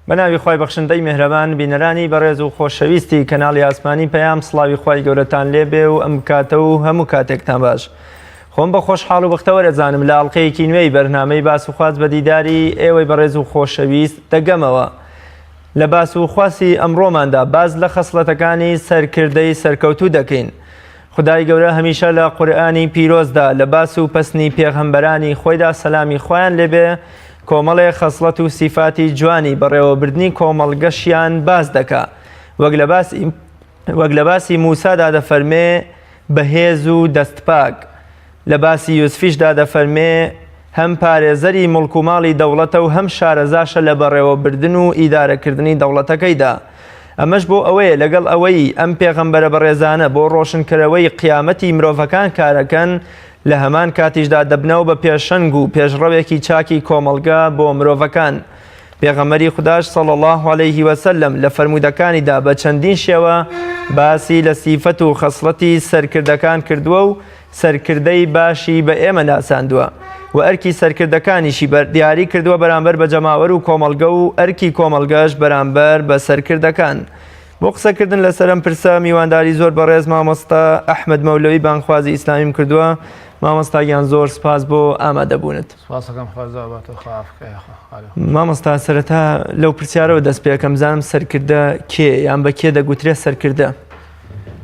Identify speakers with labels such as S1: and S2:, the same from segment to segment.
S1: بە ناوی خوای بەخشندەی میهرەبان بینەرانی بەڕێز و خۆشەویستی کەناڵی ئاسمانی پەیام سڵاوی خوای گەورەتان لێبێ و ئەم کاتە و هەموو کاتێکتان باش. خۆم بە خۆشحاڵ و بەختەوەر ئەزانم لە ئەڵقەیەکی نوێی بەرنامەی باس و خواست بە دیداری ئێوەی بەڕێز و خۆشەویست دەگەمەوە. لە باس و خواسی ئەمڕۆماندا باس لە خەسڵەتەکانی سەرکردەی سەرکەوتوو دەکەین. خودای گەورە هەمیشە لە قورئانی پیرۆزدا لە باس و پەسنی پێغەمبەرانی خۆیدا سەلامی خوایان لێبێ کۆمەڵێ خەسڵەت و سیفاتی جوانی بەڕێوەبردنی کۆمەڵگەشیان باس دەکا وەک لە باسی وەک لە باسی موسادا دەفەرمێ بەهێز و دەستپاک لە باسی یوسفیشدا دەفەرمێ هەم پارێزەری موڵک و ماڵی دەوڵەتە و هەم شارەزاشە لە بەڕێوەبردن و ئیدارەکردنی دەوڵەتەکەیدا. ئەمەش بۆ ئەوەیە لەگەڵ ئەوەی ئەم پێغەمبەرە بەڕێزانە بۆ ڕۆشنکەرەوەی قیامەتی مرۆڤەکان کارەکەن، لە هەمان کاتیشدا دەبنەوە بە پێشەنگ و پێشڕەوێکی چاکی کۆمەڵگە بۆ مرۆڤەکان. پێغەمبەری خوداش صلی اللە علیه وسلم لە فەرموودەکانیدا بە چەندین شێوە باسی لە سیفەت و خەسڵەتی سەرکردەکان کردووە و سەرکردەی باشی بە ئێمە ناساندووە و ئەرکی سەرکردەکانیشی بە دیاری کردووە بەرامبەر بە جەماوەر و کۆمەڵگە و ئەرکی کۆمەڵگەش بەرامبەر بە سەرکردەکان. بۆ قسەکردن لەسەر ئەم پرسە میوانداری زۆر بەڕێز مامۆستا ئەحمەد مەولەوی بانگخوازی ئیسلامیم کردووە. مامۆستا گیان زۆر سپاس بۆ ئامادەبوونت.
S2: سپاسەکەم خوا زۆر بە تۆ خوا عەفو کە یاخوا.
S1: مامۆستا سەرەتا لەو پرسیارەوە دەست پێکەم بزانم سەرکردە کێ یان بە کێ دەگوترێ سەرکردە؟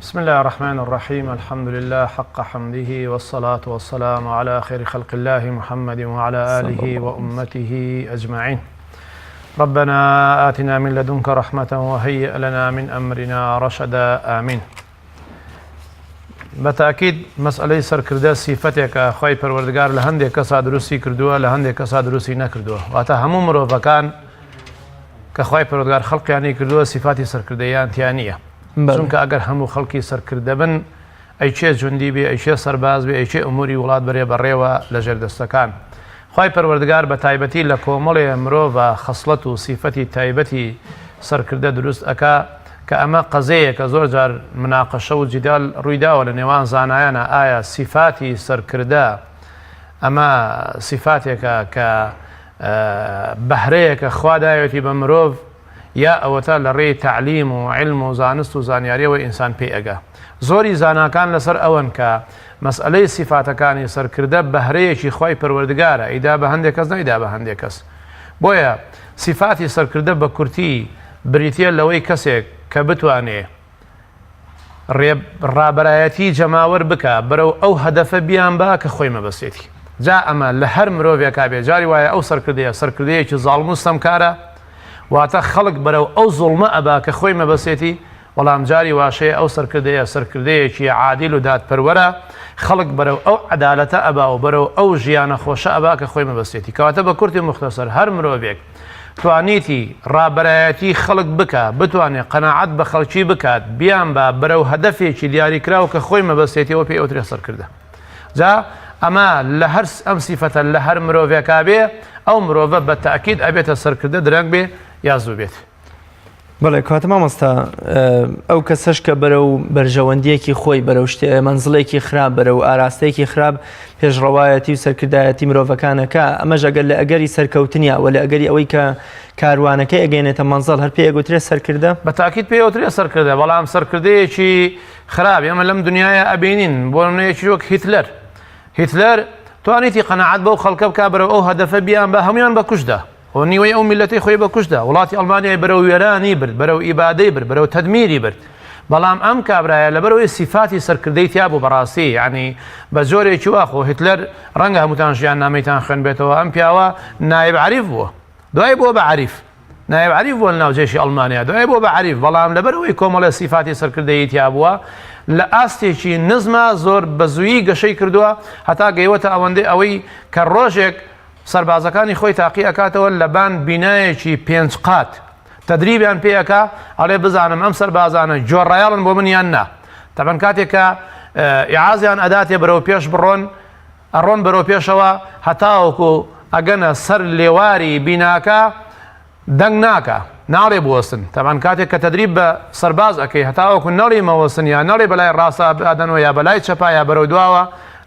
S2: بسم الله الرحمن الرحيم الحمد لله حق حمده والصلاة والسلام على خير خلق الله محمد وعلى آله وأمته أجمعين ربنا آتنا من لدنك رحمة وهيئ لنا من أمرنا رشدا آمين بە تاکید مەسئلەی سەرکردە سیفەتێکە خوای پەروەردگار لە هەندێک کەسا دروستی کردووە لە هەندێک کەسا دروستی نەکردووە واتە هەموو مرۆڤەکان کە خوای پەروەردگار خەڵقیانی کردووە سیفاتی سەرکردەیان تیا نییە چونکە ئەگەر هەموو خەڵکی سەرکردە بن ئەی کێ جوندی بێ ئەی کێ سەرباز بێ ئەی کێ ئوموری وڵات بەرێ بەڕێوە لە ژێر دەستەکان خوای پەروەردگار بە تایبەتی لە کۆمەڵێ مرۆڤا خەسڵەت و سیفەتی تایبەتی سەرکردە دروست ئەکا کە ئەمە قەزێیەکە زۆر جار مناقەشە و جیدال ڕوویداوە لە نێوان زانایانا ئایا سیفاتی سەرکردە ئەمە سیفاتێکە کە بەهرەیەکە خوا داوێتی بە مرۆڤ یا ئەوەتا لە ڕێی تەعلیم و عیلم و زانست و زانیاریەوە ئینسان پێی ئەگا. زۆری زاناکان لەسەر ئەوەن کە مەسئەلەی سیفاتەکانی سەرکردە بەهرەیەکی خوای پەروەردگارە ئەیدا بە هەندێک کەس نایدا بە هەندێک کەس. بۆیە سیفاتی سەرکردە بە کورتی بریتیە لەوەی کەسێک کە بتوانێ ڕابەرایەتی جەماوەر بکا بەرەو ئەو هەدەفە بیانبا کە خۆی مەبەستێتی. جا ئەمە لە هەر مرۆڤێکا بێ جاری وایە ئەو سەرکردەیە سەرکردەیەکی زاڵم و ستەمکارە واتە خەڵک بەرەو ئەو زوڵمە ئەبا کە خۆی مەبەستێتی بەڵام جاری واشەیە ئەو سەرکردەیە سەرکردەیەکی عادیل و دادپەروەرە خەڵک بەرەو ئەو عەدالەتە ئەبا و بەرەو ئەو ژیانە خۆشە ئەبا کە خۆی مەبەستێتی کەواتە بە کورتی و موختەسەر هەر مرۆڤێک توانیتی ڕابەرایەتی خەڵک بکا، بتوانێ قەناعەت بە خەڵکی بکات، بیانبا بەرەو هەدەفێکی دیاریکراو کە خۆی مەبەستێتی ئەوە پێی ئەوترێ سەرکردە. جا ئەمە لە هەر ئەم سیفەتە لە هەر مرۆڤێکا بێ ئەو مرۆڤە بە تەئکید ئەبێتە سەرکردە درەنگ بێ یا زوو بێت.
S1: بەڵێ کاتە مامۆستا ئەو کەسەش کە بەرەو بەرژەوەندیەکی خۆی بەرەو شتێ مەنزڵێکی خراپ بەرەو ئاراستەیەکی خراپ پێشڕەوایەتی و سەرکردایەتی مرۆڤەکانەکە ئەمەش ئەگەر لە ئەگەری سەرکەوتنیا وە لە ئەگەری ئەوەی کە کاروانەکەی ئەگەێنێتە مەنزڵ هەر پێ ئەگوترێ سەرکردە؟
S2: بە تاکید پێ ئەوترێ سەرکردە بەڵام سەرکردەیەکی خراپ ئێمە لەم دنیاە ئەبینین بۆ نمونەیەکی وەک هیتلەر هیتلەر توانیتی قەناعەت بەو خەڵکە بکا بەرەو ئەو هەدەفە بیان بە هەمویان بە کوشدا خۆ نیوەی ئەو میللەتەی خۆی بە کوشت دا، وڵاتی ئەڵمانیای بەرەو وێرانی برد، بەرەو ئیبادەی برد، بەرەو تەدمیری برد. بەڵام ئەم کابرایە لەبەرئەوەی سیفاتی سەرکردەی تیا بوو بەڕاستی یانی بە جۆرێکی وا خۆ هیتلەر ڕەنگە هەمووتان ژیاننامەیتان خوێندبێتەوە ئەم پیاوە نایب عەریف بووە دوای بووە بە عەریف نایب عەریف بووە لەناو جێشی ئەڵمانیا دوای بووە بە عەریف بەڵام لەبەرئەوەی کۆمەڵێ سیفاتی سەرکردەیی تیا بووە لە ئاستێکی نزما زۆر بە زوویی گەشەی کردووە هەتا گەیوەتە ئەوەندەی ئەوەی کە ڕۆژێک سەربازەکانی خۆی تاقی ئەکاتەوە لەبان بینایەکی پێنج قات تەدریبیان پێ ئەکا ئەڵێ بزانم ئەم سەربازانە گۆڕایەڵن بۆ من یان نا تەبەن کاتێک کە ئیعازیان ئەداتێ بەرەو پێش بڕۆن ئەڕۆن بەرەو پێشەوە هەتاوەکو ئەگەنە سەر لێواری بیناکە دەنگ ناکا ناڵێ بوەستن تەبعەن کاتێک کە تەدریب بە سەرباز ئەکەی هەتاوەکو نەڵێی مەوەستن یا نەڵێ بەلای ڕاستا بادەنەوە یا بەلای چەپا یا بەرەو دواوە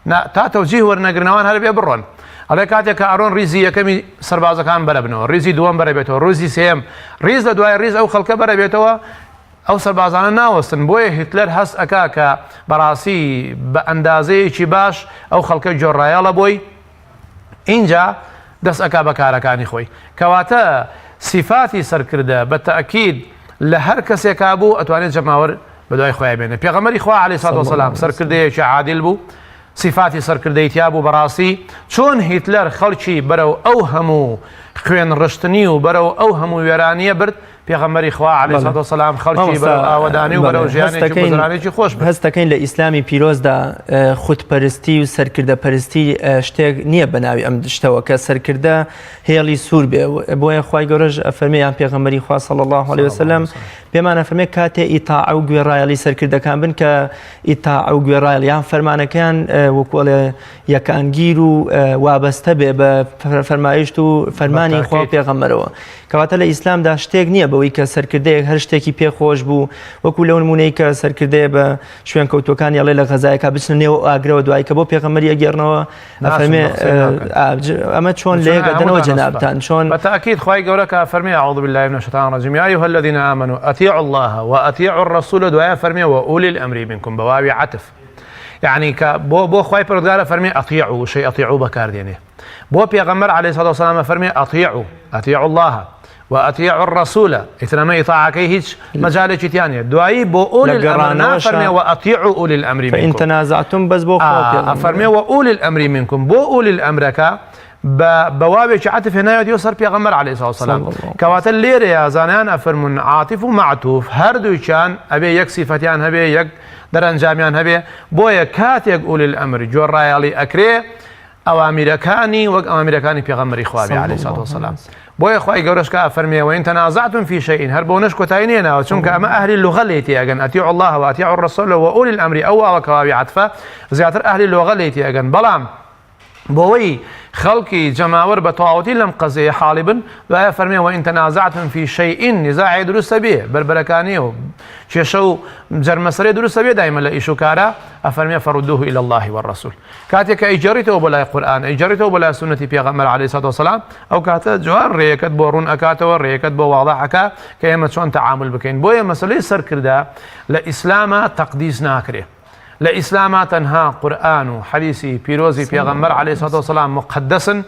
S2: نا تا تەوجیه وەرنەگرنەوان هەر بێ بڕۆن. ئەڵێ کاتێک کە ئەڕۆن ڕیزی یەکەمی سەربازەکان بەرەبنەوە، ڕیزی دووەم بەرەبێتەوە، ڕیزی سێیەم، ڕیز لە دوای ڕیز ئەو خەڵکە بەرەبێتەوە، ئەو سەربازانە ناوەستن، بۆیە هیتلەر هەست ئەکا کە بەڕاستی بە ئەندازەیەکی باش ئەو خەڵکە گوێڕایەڵە بۆی، ئینجا دەست ئەکا بە کارەکانی خۆی. کەواتە سیفاتی سەرکردە بە تەئکید لە هەر کەسێکا بوو ئەتوانێت جەماوەر بەدوای خۆیا بێنێ. پێغەمبەری خوا عەلەیهی سڵات وەسەلام سەرکردەیەکی عادل بوو، سیفاتی سەرکردەی تیا بوو بەڕاستی چۆن هیتلەر خەڵکی بەرەو ئەو هەموو خوێن ڕشتنی و بەرەو ئەو هەموو وێرانیە برد پێغەمبەری خوا عەلەیهی سڵات وەسەلام خەڵکی بەرەو ئاوەدانی و بەرەو ژیانێکی گوزەرانێکی خۆش برد.
S1: هەست دەکەین لە ئیسلامی پیرۆزدا خودپەرستی و سەرکردە پەرستی شتێک نییە بە ناوی ئەم شتەوە کە سەرکردە هێڵی سوور بێ بۆیە خوای گەورەش ئەفەرمێ یان پێغەمبەری خوا صلی الله علیه وسلم پێمان ئەفەرمێ کاتێ ئیتاعە و گوێڕایەڵی سەرکردەکان بن کە ئیتاعە و گوێڕایەڵ یان فەرمانەکەیان وەکو ئەڵێ یەکانگیر و وابەستە بێ بە فەرمایشت و فەرمانی خوا و پێغەمبەرەوە. کەواتە لە ئیسلامدا شتێک نییە بەوەی کە سەرکردەیەک هەر شتێکی پێ خۆش بوو وەکو لەو نمونەی کە سەرکردەیە بە شوێنکەوتوەکانی ئەڵێ لە غەزایەکە بچنە نێو ئاگرەوە دوایی کە بۆ پێغەمبەری ئەگێڕنەوە ئەفەرمێ ئەمە چۆن لێک ئەدەنەوە جەنابتان چۆن
S2: بەتاکید خوای گەورە کە فەرمی اعوذ بالله من الشیطان الرجیم یا ایها الذین آمنوا اطیعوا الله واطیعوا الرسول دوایە فەرمی واولی الامر منکم بە واوی عەتف یعنی کە بۆ بۆ خوای پەروەردگارە فەرمی اطیعوا وشەی اطیعوا بەکاردێنێ بۆ پێغەمبەر علیه الصلاة والسلام فەرمی اطیعوا اطیعوا الله وأطیعوا الرسول ئیتر ئەمە ئیطاعەکەی هیچ مەجالێکی تیا نییە دوایی بۆ أولي الأمر نافەرمێ وأطیعوا أولي الأمر
S1: منکم فإن تنازعتم بەس بۆ خوا و پێغەمبەر
S2: ئەفەرمێ وأولي الأمر منکم بۆ أولي الأمر ەکە بە بە واوێکی عەتف هێناوێتیەوە سەر پێغەمبەر علیه الصلاة والسلام کەواتە لێرەیە زانایان ئەفەرموون عاتف و مەعتوف هەردووکیان ئەبێ یەک سیفەتیان هەبێ یەک دەرەنجامیان هەبێ بۆیە کاتێک أولي الأمر گوێڕایەڵی ئەکرێ ئەوامیرەکانی وەک ئەوامیرەکانی پێغەمبەری خوا بێ علیه الصلاة والسلام بۆیە خوای گەورەش کە ئەفەرمێ وإن تنازعتم في شيء هەر بۆ نەش کۆتایی نێناوە چونکە ئەمە ئەهلی لغە لێی تێئەگەن أطیعوا الله وأطیعوا الرسول وأولي الأمر ئەو واوە کە واوی عەتفە زیاتر ئەهلی لغە لێی تێئەگەن بەڵام بۆوەی خەڵکی جەماوەر بە تەواوەتی لەم قەزیەیە حاڵی بن دوایە فەرمێ وإن تنازعتم في شيء نزاعێ دروستە بێ بەربەرەکانی و کێشە و جەرمەسەرێ دروستە بێ دایمە لە ئیش و کارە ئەفەرمێ فردوه إلى الله والرسول کاتێک کە ئەیگێڕیتەوە بۆ لای قورئان، ئەیگێڕیتەوە بۆ لای سوننەتی پێغەمبەر علیە سڵات وسلام، ئەو کاتە جوان ڕێیەکەت بۆ ڕوون ئەکاتەوە، ڕێیەکەت بۆ واضح ئەکا کە ئێمە چۆن تەعامول بکەین. بۆیە مەسەلەی سەرکردە لە ئیسلاما تەقدیس ناکرێ. لە ئیسلاما تەنها قورئان و حەدیسی پیرۆزی پێغەمبەر علیە سڵات وسلام موقەدەسن،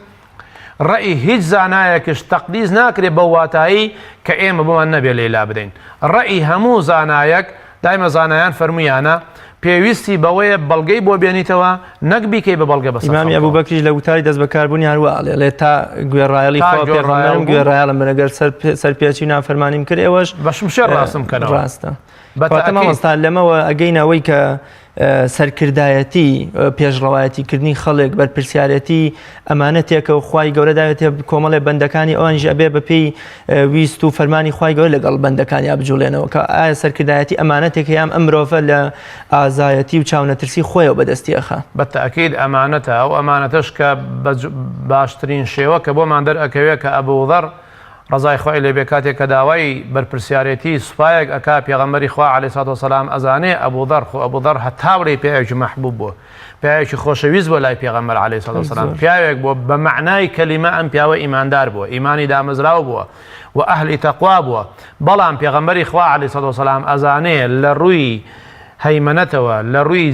S2: ڕەئی هیچ زانایەکش تەقدیس ناکرێ بەو واتایەی کە ئێمە بۆمان نەبێ لێی لابدەین. ڕەئی هەموو زانایەک، دایمە زانایان فەرموویانە، پێویستی بەوەیە بەڵگەی بۆ بێنیتەوە نەک بیکەی بە بەڵگە بەسەر
S1: ئیمامی
S2: خەڵکەوە.
S1: ئەبوبەکریش لە وتاری دەستبەکاربوونی هەر وا ئەڵێ، ئەڵێ تا گوێڕایەڵی
S2: تا
S1: خوا و
S2: گوێڕایەڵ
S1: پێغەمبەرم
S2: بووم.
S1: گوێڕایەڵم بن، ئەگەر سەرپێچی و نافەرمانیم کرد ئێوەش
S2: بە شمشێر ڕاستم کەنەوە.
S1: ڕاستە.
S2: بە
S1: کەواتە
S2: تەئکید.
S1: مامۆستا لەمەوە ئەگەینە ئەوەی کە سەرکردایەتی، پێشڕەوایەتی کردنی خەڵک، بەرپرسیارێتی ئەمانەتێکە و خوای گەورە داوێتێ کۆمەڵێ بەندەکانی ئەوانیش ئەبێ بەپێی ویست و فەرمانی خوای گەورە لەگەڵ بەندەکانیا بجوڵێنەوە کە ئایا سەرکردایەتی ئەمانەتێکە یان ئەم مرۆڤە لە ئازایەتی و چاونەترسی خۆیەوە بەدەستی ئەخا؟
S2: بە تەئکید ئەمانەتە، ئەو ئەمانەتەش کە بە باشترین شێوە کە بۆمان دەرئەکەوێ کە ئەبوذەڕ ڕەزای خوای لێ بێ کاتێک کە داوای بەرپرسیارێتی سوپایەک ئەکا پێغەمبەری خوا علیە سڵات وسلام ئەزانێ ئەبو ذەر خۆ ئەبو ذەر هەتا بڵێی پیاوێکی مەحبوب بووە پیاوێکی خۆشەویست بووە لای پێغەمبەر علیە سڵات وسلام پیاوێک بووە بە مەعنای کەلیمە ئەم پیاوە ئیماندار بووە ئیمانی دامەزراو بووە و ئەهلی تەقوا بووە بەڵام پێغەمبەری خوا علیە سڵات وسلام ئەزانێ لە ڕووی هەیمەنەتەوە، لە ڕووی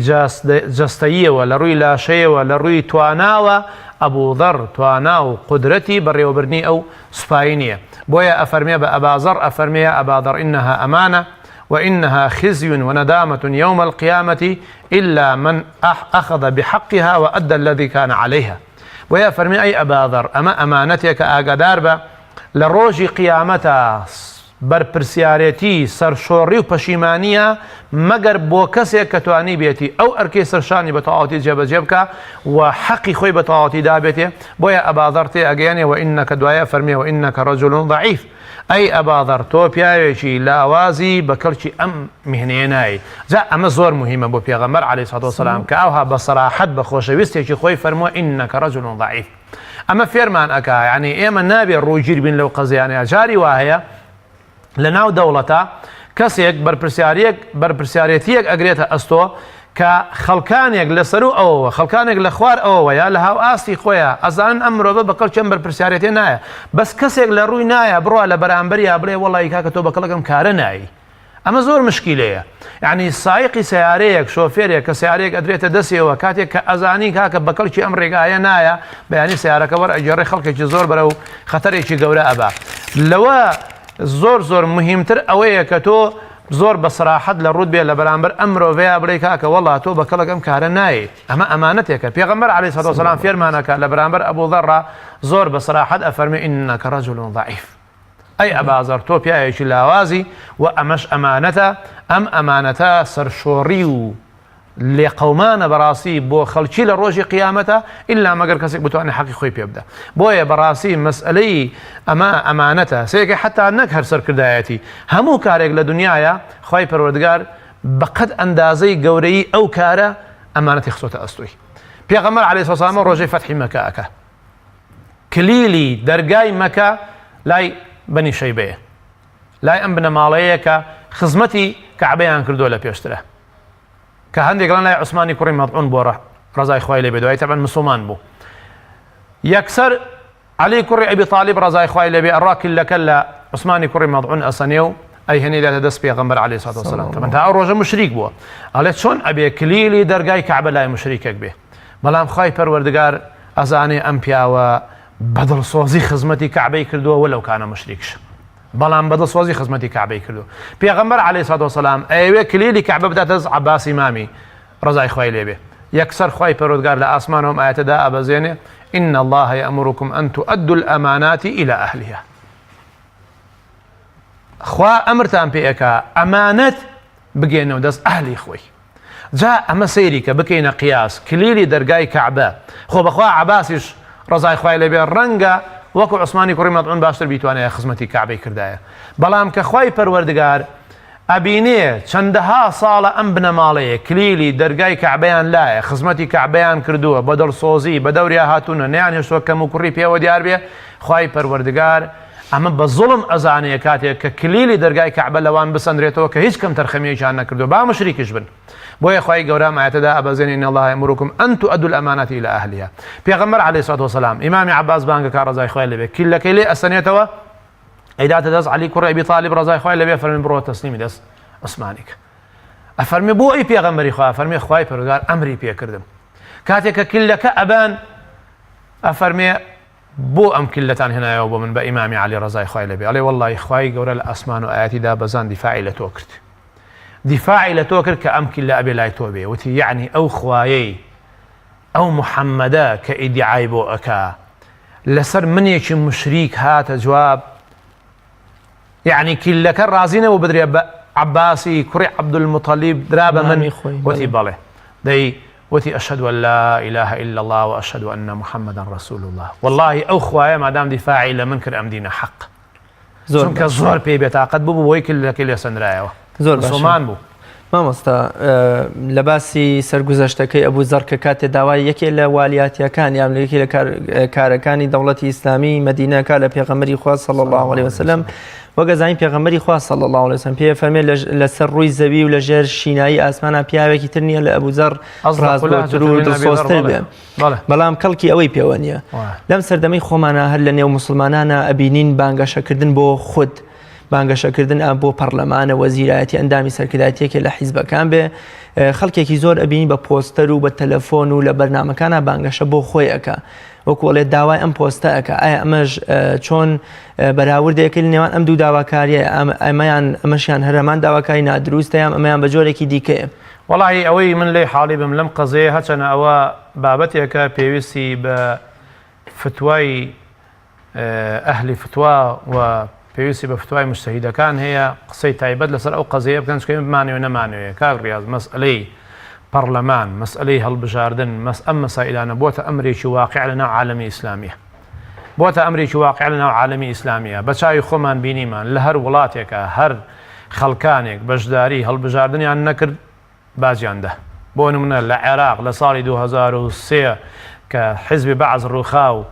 S2: جەستەییەوە، لە ڕووی لاشەیەوە، لە ڕووی تواناوە، ئەبوذەڕ توانا و قودرەتی بەڕێوەبردنی ئەو سوپایەی نییە. بۆیە ئەفەرمێ بە ئەبازەڕ ئەفەرمێ یا ابا ذر انها امانە وانها خزی وندامە یوم القیامە الا من اخذ بحقها وادی الذی کان علیها. بۆیە ئەفەرمێ ئەی ئەباذەڕ ئەمە ئەمانەتێکە ئاگاداربە لە ڕۆژی قیامەتا بەرپرسیارێتی سەرشۆڕی و پەشیمانییە مەگەر بۆ کەسێک کە توانیبێتی ئەو ئەرکەی سەرشانی بە تەواوەتی جێبەجێ بکا و حەقی خۆی بە تەواوەتی دابێتێ، بۆیە ئەبا ذەڕ تێ ئەگەیەنێ وانک دوایە ئەفەرمێ وانک رجل ضعیف ئەی ئەبا ذەڕ تۆ پیاوێکی لاوازی بە کەڵکی ئەم میهنەیە نایەی جا ئەمە زۆر موهیمە بۆ پێغەمبەر علیە الصلوة والسلام کە ئەوها بە سەراحەت بە خۆشەویستێکی خۆی فەرمووە انک رجل ضعیف ئەمە فێرمان ئەکا یانی ئێمە نابێ ڕووگیر بین لەو قەزیانەیە جاری وا هەیە لە ناو دەوڵەتە کەسێک بەرپرسیاریەک بەرپرسیارێتیەک ئەگرێتە ئەستۆ کە خەڵکانێک لە سەروو ئەوەوە خەڵکانێک لە خوار ئەوەوە یا لە هاوئاستی خۆیا ئەزانن ئەم مرۆڤە بە کەڵکی ئەم بەرپرسیارێتیە نایە بەس کەسێک لە ڕووی نایە بڕوا لە بەرامبەریا بڵێ وەڵی کاکە تۆ بە کەڵک ئەم کارە نایی ئەمە زۆر مشکیلەیە یعنی سایقی سیارەیەک شۆفێرێک کە سیارەیەک ئەدرێتە دەستیەوە کاتێک کە ئەزانی کاکە بە کەڵکی ئەم ڕێگایە نایە بەیانی سیارەکە وەر ئەگێڕێ خەڵکێکی زۆر بەرەو خەتەرێکی گەورە ئەبا لەوە زۆر زۆر مهمتر ئەوەیە کە تۆ زۆر بە سراحەت لە ڕوت بێ لە بەرامبەر ئەم مرۆڤەیە بڵێ کاکە وەڵا تۆ بە کەڵک ئەم کارە نایەیت ئەمە ئەمانەتێکە پێغەمبەر عەلەیهی سڵات وسلام فێرمانەکە لە بەرامبەر ئەبوو ذەڕ زۆر بە سراحەت ئەفەرمێ ئینەکە ڕەجول ضعیف ئەی ئەبازەڕ تۆ پیاوێکی لاوازی و ئەمەش ئەمانەتە، ئەم ئەمانەتە سەرشۆڕی و لێقەومانە بەڕاستی بۆ خەڵکی لە ڕۆژی قیامەتە ئیلا مەگەر کەسێک بتوانێت حەقی خۆی پێ بدە بۆیە بەڕاستی مەسئلەی ئەمە ئەمانەتە سێکە حتا نەک هەر سەرکردایەتی هەموو کارێک لە دنیاە خوای پەروەردگار بەقەد ئەندازەی گەورەی ئەو کارە ئەمانەتی خستۆتە ئەستۆی پێغەمبەر عەلەیهی سەلام ڕۆژەی فەتحی مەکە ئەکا کلیلی دەرگای مەکە لای بەنی شەیبەیە لای ئەم بنەماڵەیە کە خزمەتی کەعبەیان کردووە لە پێشترە کە هەندێک لای عوسمانی کوڕی مەضعون بۆ ڕەزای خوای لێ بێ دوای تەبعەن مسلمان بوو یەکسەر عەلی کوڕی ئەبی تالیب ڕەزای خوای لێ بێ ئەڕا کلەکە لە عوسمانی کوڕی مەضعون ئەسەنێ و ئەیهێنێ داتە دەست پێغەمبەر عەلەیهی سڵات وسلام تەبعەن تا ئەو ڕۆژە مشریک بووە ئەڵێ چۆن ئەبێ کلیلی دەرگای کەعبە لای مشریکێک بێ بەڵام خوای پەروەردگار ئەزانێ ئەم پیاوە بە دڵسۆزی خزمەتی کەعبەی کردووە وەلەو کانە مشریکش بەڵام بە دڵسۆزی خزمەتی کەعبەی کردووە پێغەمبەر عەلەیهی سڵات وسلام ئەیەوێ کلیلی کەعبە بداتە دەست عەباسی مامی ڕەزای خوای لێ بێ یەکسەر خوای پەروەردگار لە ئاسمانەوە ئەم ئایەتە دائەبەزێنێ إن الله يأمركم أن تؤدوا الأمانات إلى أهلها خوا ئەمرتان پێ ئەکا ئەمانەت بگەێنەوە دەست ئەهلی خۆی جا ئەمە سەیری کە بکەینە قیاس کلیلی دەرگای کەعبە خۆ بەخوا عەباسیش ڕەزای خوای لێبێ ڕەنگە وەکو عوسمانی کوڕی مەدعون باشتر بیتوانایە خزمەتی کەعبەی کردایە بەڵام کە خوای پەروەردگار ئەبینێ چەندەها ساڵە ئەم بنەماڵەیە کلیلی دەرگای کەعبەیان لایە خزمەتی کەعبەیان کردووە بە دڵسۆزی بە دەوریا هاتوونە نەیان هێشتووە کەم و کوڕی پێوە دیار بێ خوای پەروەردگار ئەمە بە زوڵم ئەزانێ کاتێک کە کلیلی دەرگای کەعبە لەوان بسەندرێتەوە کە هیچ کەمتەرخەمیەکیان نەکردووە با مشریکیش بن بۆیە خوای گەورە ئەم ئایەتەدا ئەبەزێنێ ان الله یامرکم ان تؤدوا الامانات الى اهلها پێغەمبەر علیه الصلاه والسلام ئیمامی عەباس بانگەکا ڕەزای خوای لێبێ کلیلەکەی لێ ئەسەنێتەوە ئەیداتە دەست عەلی کوڕی ئەبی تالیب ڕەزای خوای لێبێ فەرمی بڕۆ تەسلیمی دەست عوسمانی کە ئەفەرمی بۆ ئەی پێغەمبەری خوا فەرمی خوای پەروەردگار ئەمری پێکردم کاتێک کە کلیلەکە ئەبان ئەفەرمێ بۆ ئەم کللەتان هێنایەوە بۆ من بە ئیمامی عەلی ڕەزای خوای لێبێ ئەڵێ وەڵڵاهی خوای گەورە لە ئاسمان و ئایەتی دابەزاند دیفاعی لە تۆ کرد دیفاعی لە تۆ کرد کە ئەم کللە ئەبێ لای تۆ بێ وتی یەعنی ئەو خوایەی ئەو محەممەدە کە ئیدعای بۆ ئەکا لەسەر منێکی مشریک هاتە جواب یەعنی کیلەکە ڕازی نەبوو بدرێ بە عەباسی کوڕی عەبدولموتەلیب درا بە من وتی بەڵێ دەی وتی ئەشهد ان لا اله الا الله واشهد ان محمدا رسول الله والله ئەو خوایە مادام دیفاعی لە من کرد ئەم دینە حەق زۆر چونکە زۆر پێی بێتاقەت بوو بۆی کلەکەی لێ سەندرایەوە زۆر مسلمان بوو.
S1: مامۆستا لە باسی سەرگوزەشتەکەی ئەبوو زەڕ کە کاتێ داوای یەکێ لە والیاتیەکان یان لە یەکێ لە کارەکانی دەوڵەتی ئیسلامی مەدینەکە لە پێغەمبەری خوا صلی الله علیه وسلم وەک ئەزانین پێغەمبەری خوا صلی الله علیه وسلم پێ فەرمێ لەسەر ڕووی زەوی و لە ژێر شینایی ئاسمانە پیاوێکی تر نییە لە ئەبوو زەڕ ڕاستگۆتر و دڵسۆزتر بێ بەڵام کەڵکی ئەوەی پێوە نییە لەم سەردەمەی خۆمانە هەر لە نێو موسڵمانانە ئەبینین بانگەشەکردن بۆ خود بانگەشەکردن ئە بۆ پەڕلەمانە وەزیرایەتی ئەندامی سەرکردایەتیەکێ لە حیزبەکان بێ خەڵکێکی زۆر ئەبینی بە پۆستەر و بە تەلەفۆن و لە بەرنامەکانە بانگەشە بۆ خۆی ئەکا وەکو ئەڵێ داوای ئەم پۆستە ئەکا ئایا ئەمەش چۆن بەراوردێک لە نێوان ئەم دوو داواکاریە ئەمەیان ئەمەشیان هەرەمان داواکاری نادروستە یان ئەمەیان بە جۆرێکی دیکەیە.
S2: وەڵاهی ئەوەی من لێی حاڵی بم لەم قەزیەیە هەرچەنە ئەوە بابەتێکە پێویستی بە فتوای ئەهلی فتوا و پێویستی بە فتوای مجتهیدەکان هەیە قسەی تایبەت لەسەر ئەو قەزیەیە بکەن چونکە ئێمە بمانەوێ نەمانەوێ کاک ڕیاز مەسئەلەی پەڕلەمان مەسئەلەی هەڵبژاردن مەس ئەم مەسائیلانە بۆتە ئەمرێکی واقع لە ناو عالەمی ئیسلامیە بۆتە ئەمرێکی واقع لە ناو عالەمی ئیسلامیە بە چاوی خۆمان بینیمان لە هەر وڵاتێکە هەر خەڵکانێک بەشداری هەڵبژاردنیان نەکرد باجیان دا. بۆ نمونە لە عێراق لە ساڵی 2003 کە حیزبی بەعس ڕووخا و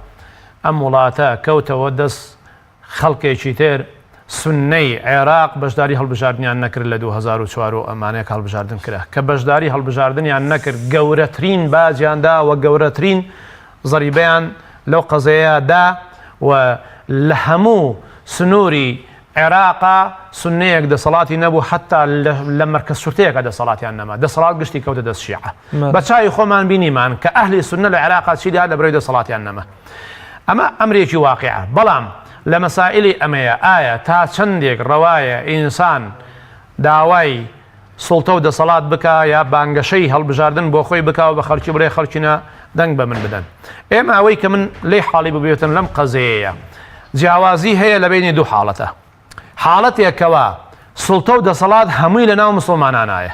S2: ئەم وڵاتە کەوتەوە دەست خەڵکێکی تر، سوننەی عێراق بەشداری هەڵبژاردنیان نەکرد لە 2004 و ئەمانەیە کە هەڵبژاردن کرا کە بەشداری هەڵبژاردنیان نەکرد گەورەترین باجیان دا و گەورەترین زەریبەیان لەو قەزەیە دا و لە هەموو سنووری عێراقا سوننەیەک دەسەڵاتی نەبوو حتا لە مەرکەز شورتەیەکە دەسەڵاتیان نەما دەسەڵات گشتی کەوتە دەست شیعە بە چاوی خۆمان بینیمان کە ئەهلی سوننە لە عێراقا چی لە برۆی دەسەڵاتیان نەما ئەمە ئەمرێکی واقیعە بەڵام لە مەسائلی ئەمەیە ئایا تا چەندێک ڕەوایە ئینسان داوای سوڵتە و دەسەڵات بکا یا بانگەشەی هەڵبژاردن بۆ خۆی بکا و بە خەڵکی بڵێ خەڵکینە دەنگ بە من بدەن. ئێمە ئەوەی کە من لێی حاڵی ببێتن لەم قەزەیەیە جیاوازی هەیە لە بینی دوو حاڵەتە. حاڵەتێک کەوا سوڵتە و دەسەڵات هەمووی لە ناو مسوڵمانانایە.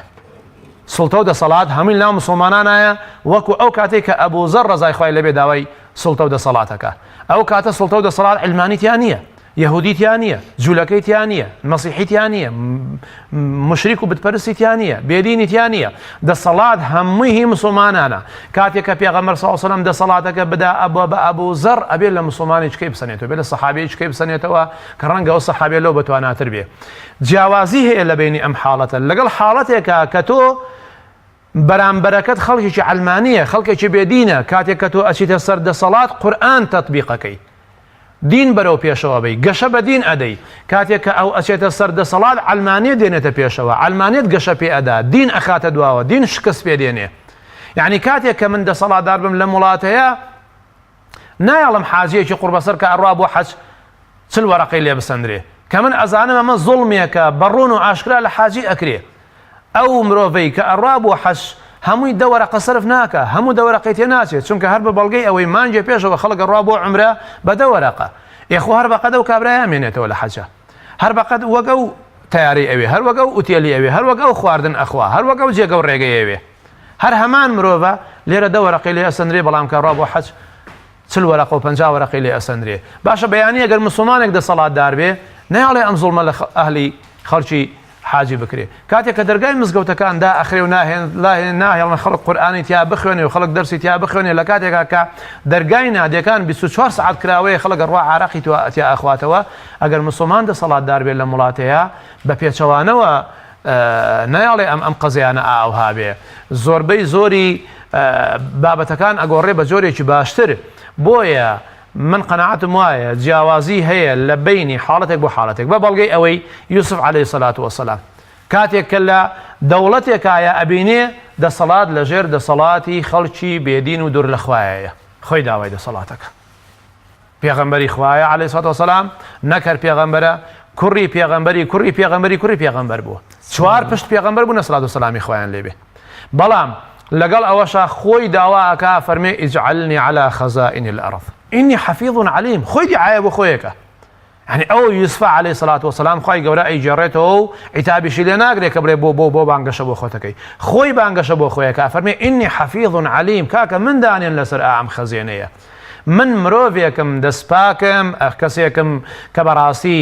S2: سوڵتە و دەسەڵات هەمووی لە ناو مسوڵمانانایە وەکو ئەو کاتێک کە ئەبوو زەر ڕەزای خوای لێبێ داوای سوڵتە و دەسەڵاتەکە. ئەو کاتە سوڵتە و دەسەڵات عیلمانی تیا نییە. یەهودی تیا نییە، جولەکەی تیا نییە، مەسیحی تیا نییە، مشریک و بتپەرستی تیا نییە، بێدینی تیا نییە، دەسەڵات هەمووی هی مسلمانانە. کاتێک کە پێغەمبەر صلی الله علیه و سلم دەسەڵاتەکە بدا ئەبوە بە ئەبوو زەڕ ئەبێ لە مسلمانی چکەی بسەنێتەوە، بێ لە سەحابەی چکەی بسەنێتەوە کە ڕەنگە ئەو سەحابیە لەو بەتواناتر بێ. جیاوازی هەیە لە بینی ئەم حاڵەتە لەگەڵ حاڵەتێکە کە تۆ بەرامبەرەکەت خەڵکێکی عەلمانیە، خەڵکێکی بێدینە، کاتێک کە تۆ ئەچیتە سەر دەسەڵات قورئان تەتبیقەکەی. دین بەرەو پێشەوە بەی، گەشە بە دین ئەدەی. کاتێک کە ئەو ئەچێتە سەر دەسەڵات عەلمانیەت دێنێتە پێشەوە، عەلمانیەت گەشە پێ ئەدا، دین ئەخاتە دواوە، دین شکست پێ دێنێ. یەعنی کاتێک کە من دەسەڵاتدار بم لەم وڵاتەیە، نایەڵم حاجیەکی قوڕبەسەر کە ئەڕوا بۆ حەج چل وەرەقەی لێ بسەندرێ کە من ئەزانم ئەمە زوڵمێکە بە ڕوون و ئاشکرا لە حاجی ئەکرێ ئەو مرۆڤەی کە ئەڕوا بۆ حەج هەمووی دە وەرەقە سەرف ناکا هەموو دە وەرەقەی تێ ناچێت چونکە هەر بە بەڵگەی ئەوەی مانگێ پێشەوە خەڵک ئەڕوا بۆ عومرە بە دە وەرەقە ئێ خۆ هەر بەقەد ئەو کابرایە ئەمێنێتەوە لە حەجا هەر بەقەد وەک ئەو تەیارەی ئەوێ هەر وەک ئەو ئوتێلی ئەوێ هەر وەک ئەو خواردن ئەخوا هەر وەک ئەو جێگە و ڕێگەی ئەوێ هەر هەمان مرۆڤە لێرە دە وەرەقەی لێ ئەسەندرێ بەڵام کە ڕا بۆ حەج 40 وەرەقە و 50 وەرەقەی لێ ئەسەندرێ باشە بەیانی ئەگەر مسلمانێک دەسەڵاتدار بێ نایەڵێ ئەم زوڵمە لە ئەهلی خەڵکی حاجی بکرێ کاتێک کە دەرگای مزگەوتەکان دا ئەخرێ و ناهێن ناهێڵن خەڵک قورئانی تیا بخوێنێ و خەڵک دەرسی تیا بخوێنێ لە کاتێکا کە دەرگای نادێکان 24 سەعات کراوەیە خەڵک ئەڕوا عارەقی تیا ئەخواتەوە ئەگەر مسلمان دەسەڵاتدار بێت لەم وڵاتەیە بە پێچەوانەوە نایەڵێ ئەم ئەم قەزیانە ئاوها بێ زۆربەی زۆری بابەتەکان ئەگۆڕێ بە جۆرێکی باشتر بۆیە من قەناعەتم وایە جیاوازی هەیە لە بەینی حاڵەتێک بۆ حاڵەتێک بە بەڵگەی ئەوەی یوسف عەلەیهی سەلات وەسەلام کاتێک کە لە دەوڵەتێکایە ئەبینێ دەسەڵات لەژێر دەسەڵاتی خەڵکی بێدین و دوور لە خوایەیە خۆی داوای دەسەڵاتەکە پێغەمبەری خوایە عەلەیهی سەلات وەسەلام نەک هەر پێغەمبەرە کوڕی پێغەمبەری کوڕی پێغەمبەری کوڕی پێغەمبەر بووە چوار پشت پێغەمبەر بوون سەلات وسەلامی خوایان لێبێ بەڵام لەگەڵ ئەوەشا خۆی داوا ئەکا فەرمێ اجعلنی علی خزائن الارض انی حفیظ علیم خۆی دیعایە بۆ خۆیەکە یعنی ئەو یوسفە عەلەیهی سەلات وەسەلام خوای گەورە ئەیگێڕێتەوە و عیتابیشی لێ ناگرێ کە بڵێ بۆ بۆ بۆ بانگەشە بۆ خۆتەکەی خۆی بانگەشە بۆ خۆیەکە فەرمێ ئینی حەفیظ علیم کاکە من دانێن لەسەر ئام خەزێنەیە من مرۆڤێکم دەستپاکم کەسێکم کە بەڕاستی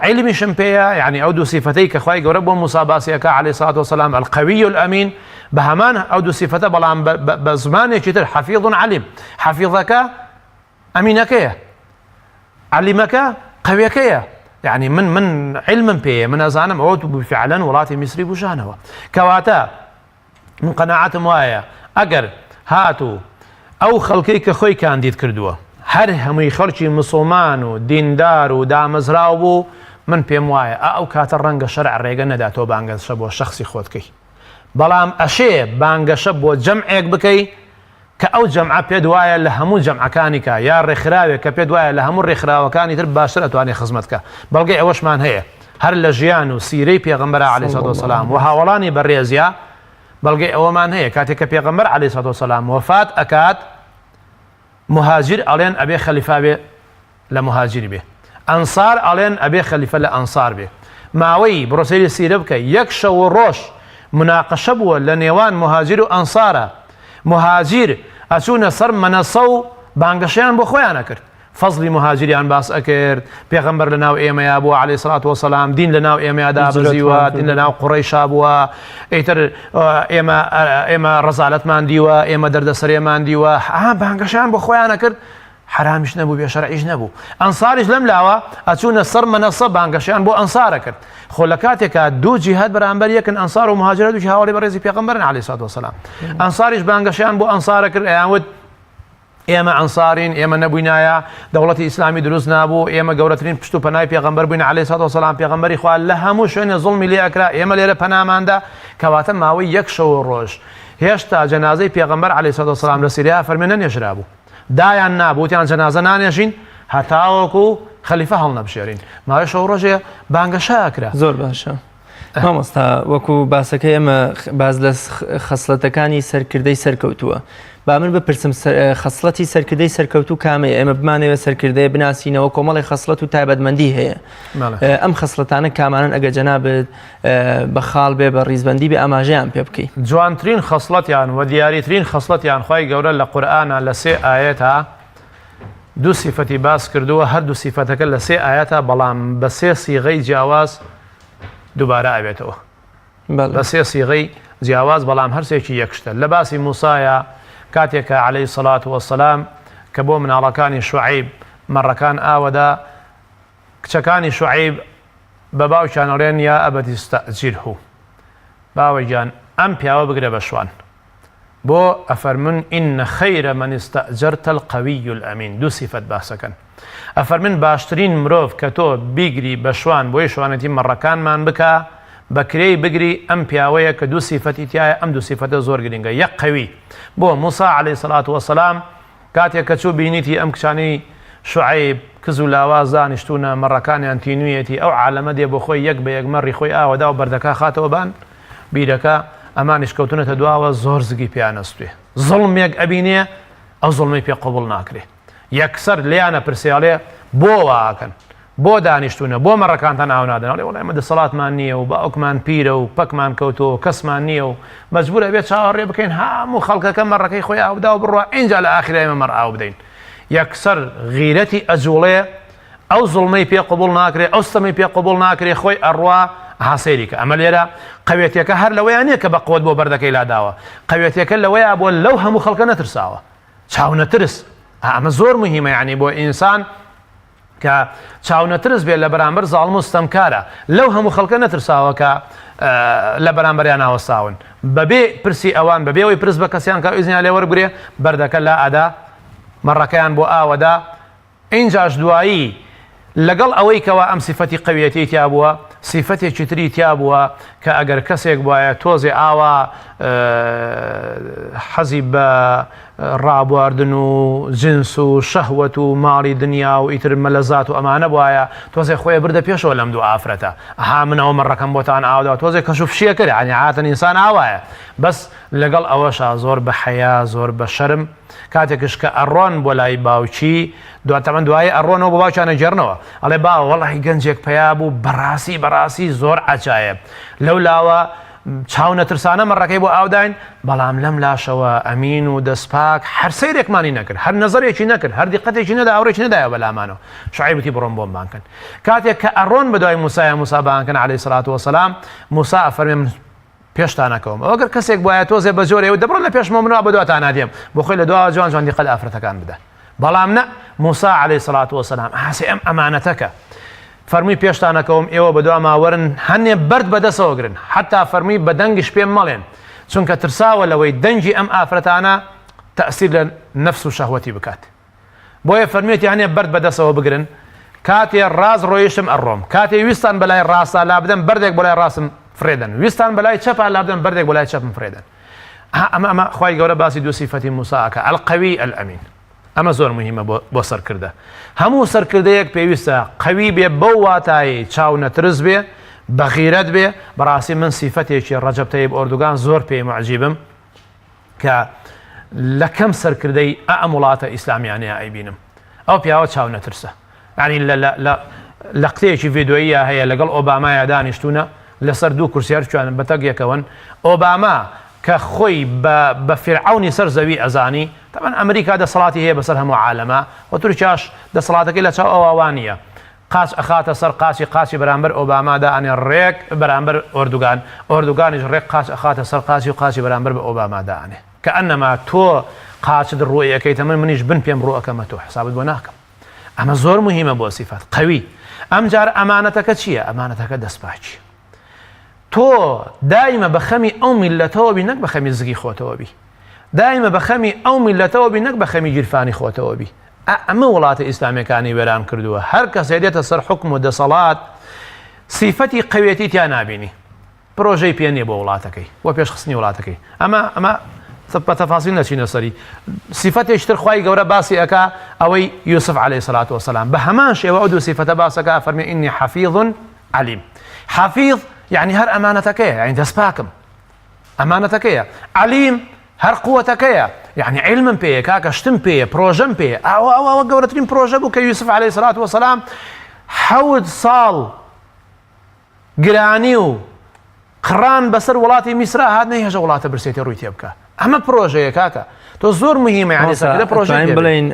S2: عیلمیشم پێیە یعنی ئەو دوو سیفەتەی کە خوای گەورە بۆ موسا باسی ئەکا عەلەیهی سڵات وسلام القوی الامین بە هەمان ئەو دوو سیفەتە بەڵام بە زمانێکی تر حەفیظ علیم حەفیظەکە ئەمینەکەیە عەلیمەکە قەویەکەیە یعنی من من علمم پێیە من ئەزانم ئەوە فعلا وڵاتی میسری بژانەوە کەواتە من قەناعەتم وایە ئەگەر هاتوو ئەو خەڵکەی کە خۆی کاندید کردووە هەر هەمووی خەڵکی مسوڵمان و دیندار و دامەزراو بوو من پێم وایە ئا ئەو کاتە ڕەنگە شەرع ڕێگە نەدا تۆ بانگەشە بۆ شەخسی خۆت کەی بەڵام ئەشێ بانگەشە بۆ جەمعێک بکەی کە ئەو جەمعە پێت وایە لە هەموو جەمعەکانی کا یا ڕێکخراوێک کە پێت وایە لە هەموو ڕێکخراوەکانی تر باشتر ئەتوانێ خزمەت کا بەڵگەی ئەوەشمان هەیە هەر لە ژیان و سیرەی پێغەمبەرا عەلەیهی سڵات وسلام و هاوەڵانی بەڕێزیا بەڵگەی ئەوەمان هەیە کاتێک کە پێغەمبەر عەلەیهی سڵات وسلام وەفات ئەکات مهاجر ئەڵێن ئەبێ خەلیفا بێ لە موهاجیر بێ ئەنسار ئەڵێن ئەبێ خەلیفە لە ئەنسار بێ ماوەی بڕۆ سەیری سیرە بکە یەک شەو و ڕۆژ مناقەشە بووە لە نێوان موهاجیر و ئەنسارا موهاجیر ئەچوونە سەر مەنەسە و بانگەشەیان بۆ خۆیان ئەکرد فەزلی موهاجیریان باس ئەکرد پێغەمبەر لە ناو ئێمەیا بووە عەلەیهی سڵات وەسەلام دین لە ناو ئێمەیا دابەزیوە دین لە ناو قوڕەیشا بووە ئیتر ئێمە ئێمە ڕەزالەتمان دیوە ئێمە دەردەسەرێمان دیوە ئا بانگەشەیان بۆ خۆیان ئەکرد. حەرامیش نەبوو بێ شەرعیش نەبوو. ئەنساریش لەم لاوە ئەچوونە سەر مەنەسە بانگەشەیان بۆ ئەنسار ئەکرد. خۆ لە کاتێکا دوو جیهەت بەرامبەر یەکن ئەنسار و موهاجر هەردووکی هاوەڵی بەڕێزی پێغەمبەرن عەلەیهی سڵات وەسەلام. ئەنساریش بانگەشەیان بۆ ئەنسار ئەکرد ئەیان وت ئێمە ئەنسارین ئێمە نەبووینایە دەوڵەتی ئیسلامی دروست نابوو ئێمە گەورەترین پشت و پەنای پێغەمبەر بووین عەلەیهی سڵات وەسەلام پێغەمبەری خوا لە هەموو شوێنێ زوڵمی لێ ئەکرا ئێمە لێرە پەناماندا کەواتە ماوەی یەک شەو و ڕۆژ هێشتا جەنازەی پێغەمبەر عەلەیهی سڵات وەسەلام لە سیریا فەرمێ نەنێژرابوو دایان نابوو وتیان جەنازە نانێژین هەتاوەکو خەلیفە هەڵنەبژێرین ماوەی شەو ڕۆژێ بانگەشە ئەکرا.
S1: زۆر باشە مامۆستا وەکو باسەکەی ئێمە باس لە خەسڵەتەکانی سەرکردەی سەرکەوتووە با من بپرسم خەسڵەتی سەرکردەی سەرکەوتوو کامەیە ئێمە بمانەوێت سەرکردەیە بناسینەوە کۆمەڵی خەسڵەت و تایبەتمەندی هەیە ئەم خەسڵەتانە کامانن ئەگە جەنابت بە خاڵ بێ بە ڕیزبەندی بێ ئاماژەیان پێ بکەی.
S2: جوانترین خەسڵەتیان و دیاریترین خەسڵەتیان خوای گەورە لە قورئانا لە سێ ئایەتا دوو سیفەتی باس کردووە هەردوو سیفەتەکە لە سێ ئایەتا بەڵام بە سێ سیغەی جیاواز دووبارە ئەبێتەوە بە سێ سیغەی جیاواز بەڵام هەرسێکی یەک شتە لە باسی موسایە کاتێک کە عەلەیهی سەڵات وەسەلام کە بۆ مناڵەکانی شوعەیب مەڕەکان ئاوەدا کچەکانی شوعەیب بە باوکیان ئەڵێن یا ابت استأجره باوە گیان ئەم پیاوە بگرە بە شوان بۆ ئەفەرمون ان خیر من استأجرت القوی الامین دوو سیفەت باسەکەن ئەفەرمن باشترین مرۆڤ کە تۆ بیگری بە شوان بۆی شوانەتی مەڕەکانمان بکا بە کرێی بگری ئەم پیاوەیە کە دوو سیفەتی تایە ئەم دوو سیفەتە زۆر گرنگە یەک قەوی بۆ موسی علیە سڵات وسلام کاتێک کە چوو بینیتی ئەم کچانەی شوعەیب کز و لاواز دانیشتوونە، مەڕەکانیان تینوویەتی، ئەو عالەمە دێ بۆ خۆی یەک بە یەک مەڕی خۆی ئاوەدا و بەردەکا خاتەوە بان بیرەکە، ئەمانیش کەوتوونەتە دواوە زۆر زگی پێیان ئەسووێ. زوڵمێک ئەبینێ ئەو زوڵمەی پێ قبووڵ ناکرێ. یەکسەر لێیان ئەپرسێ ئەڵێ بۆ وا ئەکەن؟ بۆ دانیشتوونە؟ بۆ مەڕەکانتان ئاو نادەن؟ ئەڵێ وەڵا ئێمە دەسەڵاتمان نییە و باوکمان پیرە و پەکمان کەوتووە و کەسمان نییە و مەجبوور ئەبێ چاوەڕێ بکەین هەموو خەڵکەکە مەڕەکەی خۆی ئاو بدا و بڕوا ئینجا لە ئاخیرا ئێمە مەڕ ئاو بدەین. یەکسەر غیرەتی ئەجوڵێ، ئەو زوڵمەی پێ قبوڵ ناکرێ، ئەو ستەمەی پێ قبوڵ ناکرێ، خۆی ئەڕوا، ئەها سەیری کە ئەمە لێرە قەوێتیەکە هەر لەوەیا نییە کە بە قوەت بۆ بەردەکەی لاداوە، قەوێتیەکە لەوەیا بووە لەو هەموو خەڵکە نەترساوە. چاونەترس، ئا ئەمە زۆر موهیمە یەعنی بۆ ئینسان، کە چاونەترس بێت لە بەرامبەر زاڵم و ستەمکارە، لەو هەموو خەڵکە نەترساوە کە لە بەرامبەریان ناوەستاون، بەبێ پرسی ئەوان، بەبێ ئەوەی پرس بە کەسیان کا و ئیزنیان لێ وەربگرێ، بەردەکە لا ئەدا، مەڕەکەیان بۆ ئاوەدا، ئینجاش دوایی لەگەڵ ئەوەی کەوا ئەم سیفەتی قەویەتیەی تیا بووە، سیفەتێکی تری تیا بووە کە ئەگەر کەسێک بوایە تۆزێ ئاوا حەزی بە ڕابواردن و جنس و شەهوەت و ماڵی دنیا و ئیتر مەلەزات و ئەمانە بوایە تۆزێ خۆی بردە پێشەوە لەم دوو ئافرەتە ئەها من ئەوە مەڕەکەم بۆتان ئاودا تۆزێ کەش و فشیە کرد یعنی عادەتەن ئینسان ئاوایە بەس لەگەڵ ئەوەشا زۆر بە حەیا زۆر بە شەرم کاتێکش کە ئەڕۆن بۆ لای باوکی دوا تەمەن دوایی ئەڕۆنەوە بۆ باوکیان ئەگێڕنەوە ئەڵێ باوە وەڵاهی گەنجێک پەیا بوو بەڕاستی بەڕاستی زۆر عەجایب لەو لاوە چاو نەترسانە مەڕەکەی بۆ ئاوداین، بەڵام لەم لاشەوە ئەمین و دەستپاک هەر سەیرێکمانی نەکرد، هەر نەزەرێکی نەکرد، هەر دیقەتێکی نەدا، ئاوڕێکی نەدایەوە بە لامانەوە. شوعەیب وتی بڕۆن بۆم بانگ کەن. کاتێک کە ئەڕۆن بە دوای موسایا موسا بانگ کەن عەلەیهی سەڵات وەسەلام، موسا ئەفەرمێ من پێشتان ئەکەوم. ئەوە گەر کەسێک بوایە تۆزێ بە جۆرێ وت دەبڕۆن لە پێشمەوە من وا بە دواتانا دێم. بۆ خۆی لە دواوە جوان جوان دیقەت ئافرەتەکان بدە. بەڵام نە، موسا عەلەیهی سەڵات وەسەلام ئاسێ ئەم ئەمانەتەکە. فەرمووی پێشتان ئەکەوم ئێوە بەدواما وەرن هەنێ بەرد بەدەسەوە گرن حەتا فەرمووی بە دەنگیش پێم مەڵێن چونکە ترساوە لەوەی دەنگی ئەم ئافرەتانە تەئسیر لە نەفس و شەهوەتی بکات بۆیە فەرموویەتی هەنێ بەرد بەدەسەوە بگرن کاتێ ڕاست ڕۆیشتم ئەڕۆم کاتێ ویستان بەلای ڕاستا لابدەم بەردێک بۆ لای ڕاستم فڕێدەن ویستان بەلای چەپا لابدەم بەردێک بۆ لای چەپم فڕێدەن ئەمە ئەمە خوای گەورە باسی دوو سیفەتی موسا ئەکا القوی الامین ئەمە زۆر موهیمە بۆ بۆ سەرکردە. هەموو سەرکردەیەک پێویستە قەوی بێ بەو واتایەی چاو نەترس بێ، بەغیرەت بێ، بەڕاستی من سیفەتێکی ڕەجەب تەیب ئۆردوگان زۆر پێی موعجیبم کە لە کەم سەرکردەی ئەم وڵاتە ئیسلامیانەیە ئەیبینم. ئەو پیاوە چاو نەترسە. یانی لە لە لە لەقتەیەکی ڤیدۆییە هەیە لەگەڵ ئۆبامایا دانیشتوونە لەسەر دوو کورسی هەرچوان بەتەک یەکەوەن ئۆباما کە خۆی بە بە فیرعەونی سەر زەوی ئەزانی تەبعەن ئەمریکا دەسەڵاتی هەیە بەسەر هەموو عالەما و تورکیاش دەسەڵاتەکەی لە چاو ئەوا وا نییە قاچ ئەخاتە سەر قاچی قاچی بەرامبەر ئۆباما دائەنێ ڕێک بەرامبەر ئۆردوگان ئۆردوگانیش ڕێک قاچ ئەخاتە سەر قاچی و قاچی بەرامبەر بە ئۆباما دائەنێ کەئەنەما تۆ. قاچت ڕووی ئەکەیتە من منیش بن پێم ڕوو ئەکەمە تۆ حسابت بۆ ناکەم ئەمە زۆر مهمە بۆ سیفات قەوی ئەمجار ئەمانەتەکە چییە ئەمانەتەکە دەستپاکی تۆ دایمە بە خەمی ئەو میلەتەوە بی نەک بە خەمی زگی خۆتەوە بی دایمە بە خەمی ئەو میلەتەوە بی نەک بە خەمی گیرفانی خۆتەوە بی ئەمە وڵاتە ئیسلامیەکانی وێران کردووە هەر کەسێ دێتە سەر حکم و دەسەڵات سیفەتی قەوێتی تیا نابینی پرۆژەی پێ نییە بۆ وڵاتەکەی بۆ پێشخستنی وڵاتەکەی ئەمە ئەمە بە تەفاسیل نەچینە سەری سیفەتێکی تر خوای گەورە باسی ئەکا ئەوەی یوسف عەلەیهی سەلات وەسەلام بە هەمان شێوە ئەو دوو سیفەتە باسەکە فەرمی ئینی حەفیظ عەلیم حەفیظ یعنی هەر ئەمانەتەکەیە یعنی دەستپاکم ئەمانەتەکەیە عەلیم هەر قوتەکەیە یعنی علمم پێیە کاکە شتم پێیە پرۆژەم پێیە ئەوە ئەوە ئەوە گەورەترین پرۆژە بوو کە یوسف عەلەیهی سەلات وەسەلام حەوت ساڵ گرانی و قڕان بەسەر وڵاتی میسرا هات نەیهێشت وڵاتە برسێتی ڕووی تێ بکا ئەمە پرۆژەیە کاکە تۆ زۆر مهمە یعنی سەرکردە پرۆژەی
S1: ئەتوانین
S2: پێ بێ.
S1: بڵێین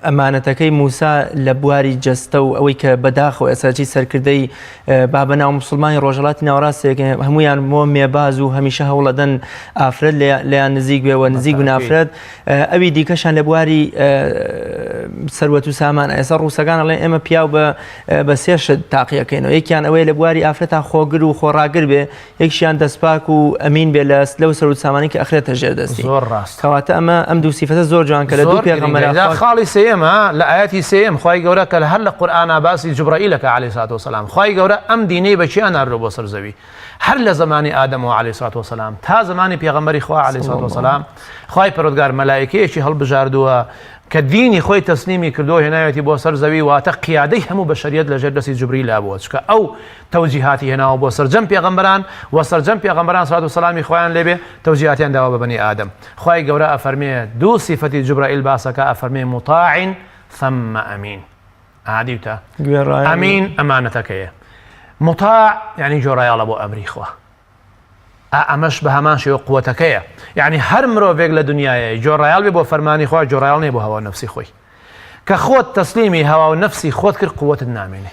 S1: ئەمانەتەکەی موسا لە بواری جەستە و ئەوەی کە بەداخەوە ئێستا چی سەرکردەی با بە ناو مسلمانی ڕۆژهەڵاتی ناوەڕاستێک هەمویان بۆ مێباز و هەمیشە هەوڵەدەن ئافرەت لێیان نزیک بێ و نزیک بن ئافرەت ئەوی دیکەشان لە بواری سەروەت و سامان ئێستا ڕووسەکان ئەڵێن ئێمە پیاو بە بە سێ شت تاقیەکەینەوە یەکیان ئەوەیە لە بواری ئافرەتا خۆگر و خۆڕاگر بێ یەکیان دەستپاک و ئەمین بێ لە لەو سەروەت سامانی کە ئەخرێتە ژێر دەستی
S2: زۆر ڕاست
S1: کەواتە ئەمە ئەم دوو سیفەتە زۆر جوان کە لە دوو
S2: زۆر گرنگە.
S1: پێغەمبەرا
S2: جا
S1: خوا
S2: خاڵی سێیەمە لە ئایەتی سێیەم خوای گەورە کە هەر لە قورئانا باسی جوبرەئیل ئەکا عەلەیهی سڵات وەسەلام خوای گەورە ئەم دینەی بە کێ ناردووە بۆ سەر زەوی هەر لە زەمانی ئادەمەوە عەلەیهی سڵات وەسەلام تا زەمانی پێغەمبەری خوا عەلەیهی
S1: صلی
S2: سڵات
S1: الله
S2: وەسەلام خوای پەروەردگار مەلائیکەیەکی هەڵبژاردووە کە دینی خۆی تەسلیمی کردووە هێناوێتی بۆ سەر زەوی واتە قیادەی هەموو بەشەریەت لەژێر دەستی جوبریلا بووە چونکە ئەو تەوجیهاتی هێناوە بۆ سەرجەم پێغەمبەران و سەرجەم پێغەمبەران سڵات و سەلامی خوایان لێبێ تەوجیهاتیان داوە بە بەنی ئادەم خوای گەورە ئەفەرمێ دوو سیفەتی جوبرائیل باسەکە ئەفەرمێ مطاع ثم امین ئادیوتە
S1: گوێڕایەڵی
S2: ئەمین ئەمانەتەکەیە مطاع یعنی گوێڕایەڵە بۆ ئەمری خوا ئا ئەمەش بە هەمان شێوە قوتەکەیە یعنی هەر مرۆڤێک لە دنیاە گوێڕایەڵ بێ بۆ فەرمانی خوا گوێڕایەڵ نیە بۆ هەوا و نەفسی خۆی کە خۆت تەسلیمی هەوا و نەفسی خۆت کرد قوتت نامێنێ